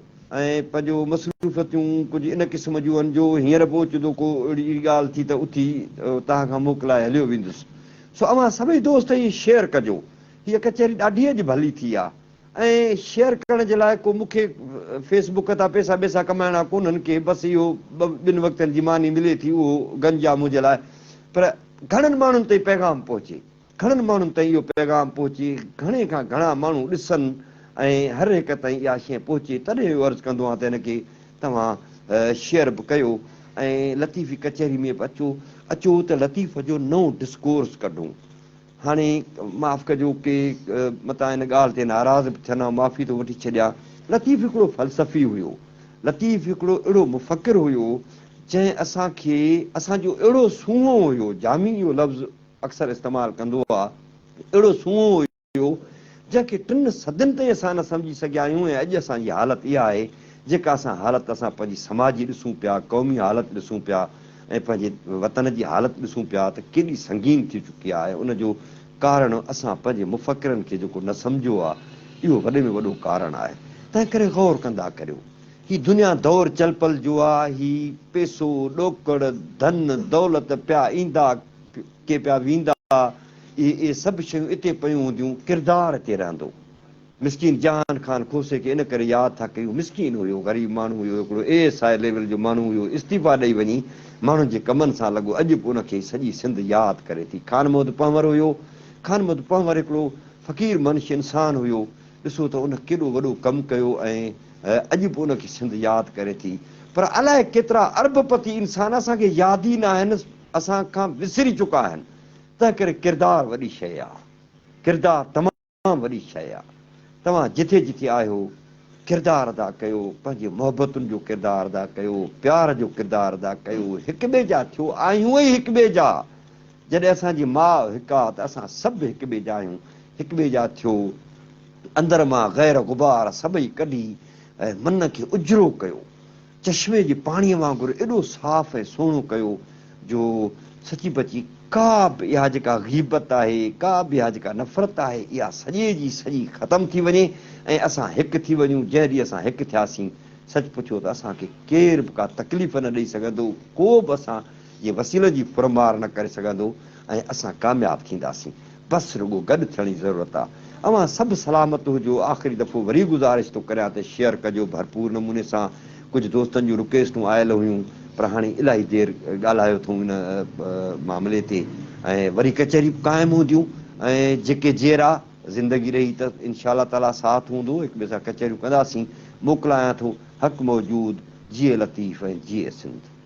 ۽ پنهنجو مصروفيتون ڪجهه ان قسم جون آهن جو هينئر به اوچتو ڪو اهڙي ڳالهه ٿي ته اٿي توهان کان موڪلائي هليو ويندس. سو اوهان سڀئي دوست هي شيئر ڪجو. هيء ڪچهري ڏاڍي اڄ ڀلي ٿي آ ۽ شيئر ڪرڻ جي لاء ڪو مون کي فيس بڪ تان پئسا ٻئسا ڪمائڻا ڪونهن ڪي بس اهو ٻن وقتن جي ماني ملي ٿي اهو گنج آ منهنجي لاء پر گهڻن ماڻهن تائين پيغام پهچي. گهڻن ماڻهن تائين اهو پيغام پهچي، گهڻي کان گهڻا ماڻهو ڏسن ۽ هر هڪ تائين اها شيء پهچي، تڏهن اهو عرض ڪندو آهيان ته هن کي توهان شيئر به ڪيو ۽ لطيفي ڪچهري ۾ به اچو، اچو ته لطيف جو نئون ڊسڪورس ڪڍون. هاڻي معاف ڪجو ڪي متان ان ڳالهه تي ناراض به ٿين، آئون معافي ٿو وٺي ڇڏيان. لطيف هڪڙو فلسفي هيو، لطيف هڪڙو اهڙو مفڪر هيو، جنهن اسان کي اسان جو اهڙو سونهون هيو، جامي اهو لفظ اڪثر استعمال ڪندو آ، اهڙو سونهون هيو، جنهن کي ٽن صدين تائين اسان نه سمجهي سگهيا آهيون ۽ اڄ اسان جي حالت اها آهي، جيڪا اسان حالت اسان پنهنجي سماجي ڏسون پيا، قومي حالت ڏسون پيا ۽ پنهنجي وطن جي حالت ڏسون پيا ته ڪيڏي سنگين ٿي چڪي آهي، ان جو ڪارڻ اسان پنهنجي مفڪرن کي جيڪو نه سمجهيو آ، اهو وڏي ۾ وڏو ڪارڻ آهي. تنهنڪري غور ڪندا ڪريو. هي دنيا دور چلپل جو آ، هي پيسو، ڏوڪڙ، ڌن، دولت پيا ايندا ڪي پيا ويندا، اهي اهي سڀ شيون اتي پيون هونديون، ڪردار اتي رهندو. مسڪين جهان خان کوسي کي ان ڪري ياد ٿا ڪيون، مسڪين هيو، غريب ماڻهو هيو، هڪڙو اي ايس I level جو ماڻهو هيو، استعيفا ڏئي وڃي ماڻهن جي ڪمن سان لڳو، اڄ به ان کي سڄي سنڌ ياد ڪري ٿي. خان محمد پنهور هيو، خان محمد پنهور هڪڙو فقير منش انسان هيو، ڏسو ته ان ڪيڏو وڏو ڪم ڪيو ۽ اڄ به ان کي سنڌ ياد ڪري ٿي. پر الائي ڪيترا ارب پتي انسان اسان کي ياد ئي ناهن، اسان کان وسري چڪا آهن. تنهنڪري ڪردار وڏي شيء آ. ڪردار تمام وڏي شيء آ. توهان جٿي جٿي آهيو ڪردار ادا ڪيو، پنهنجي محبتن جو ڪردار ادا ڪيو، پيار جو ڪردار ادا ڪيو، هڪٻئي جا ٿيو، آهيون ئي هڪٻئي جا. جڏهن اسان جي ماء هڪ آ ته اسان سڀ هڪ ٻئي جا آهيون، هڪ ٻئي جا ٿيو، اندر مان غير غبار سڀئي ڪڍي ۽ من کي اجرو ڪيو، چشمي جي پاڻيء وانگر ايڏو صاف ۽ سهڻو ڪيو جو سچي پچي ڪا به اها جيڪا غيبت آهي، ڪا به اها جيڪا نفرت آهي، اها سڄي جي سڄي ختم ٿي وڃي ۽ اسان هڪ ٿي وڃون. جنهن ڏينهن اسان هڪ ٿياسين، سچ پڇو ته اسان کي ڪير به ڪا تڪليف نه ڏئي سگهندو، ڪو به اسان جي وسيلن جي ڦرمار نه ڪري سگهندو ۽ اسان ڪامياب ٿينداسين. بس رڳو گڏ ٿيڻ جي ضرورت آ. اوهان سڀ سلامت هجو. آخري دفعو وري گذارش ٿو ڪريان ته شيئر ڪجو ڀرپور نموني سان. ڪجهه دوستن جون رڪويسٽون آيل هيون پر هاڻي الاهي دير ڳالهايو اٿئون ان معاملي تي ۽ وري ڪچهريون به قائم هونديون ۽ جيڪي جيئرا زندگي رهي ته انشاء الله تعاليٰ ساٿ هوندو هڪ ٻئي سان ڪچهريون ڪنداسين. موڪلايان ٿو. حق موجود. جيئي لطيف ۽ جيئي سنڌ.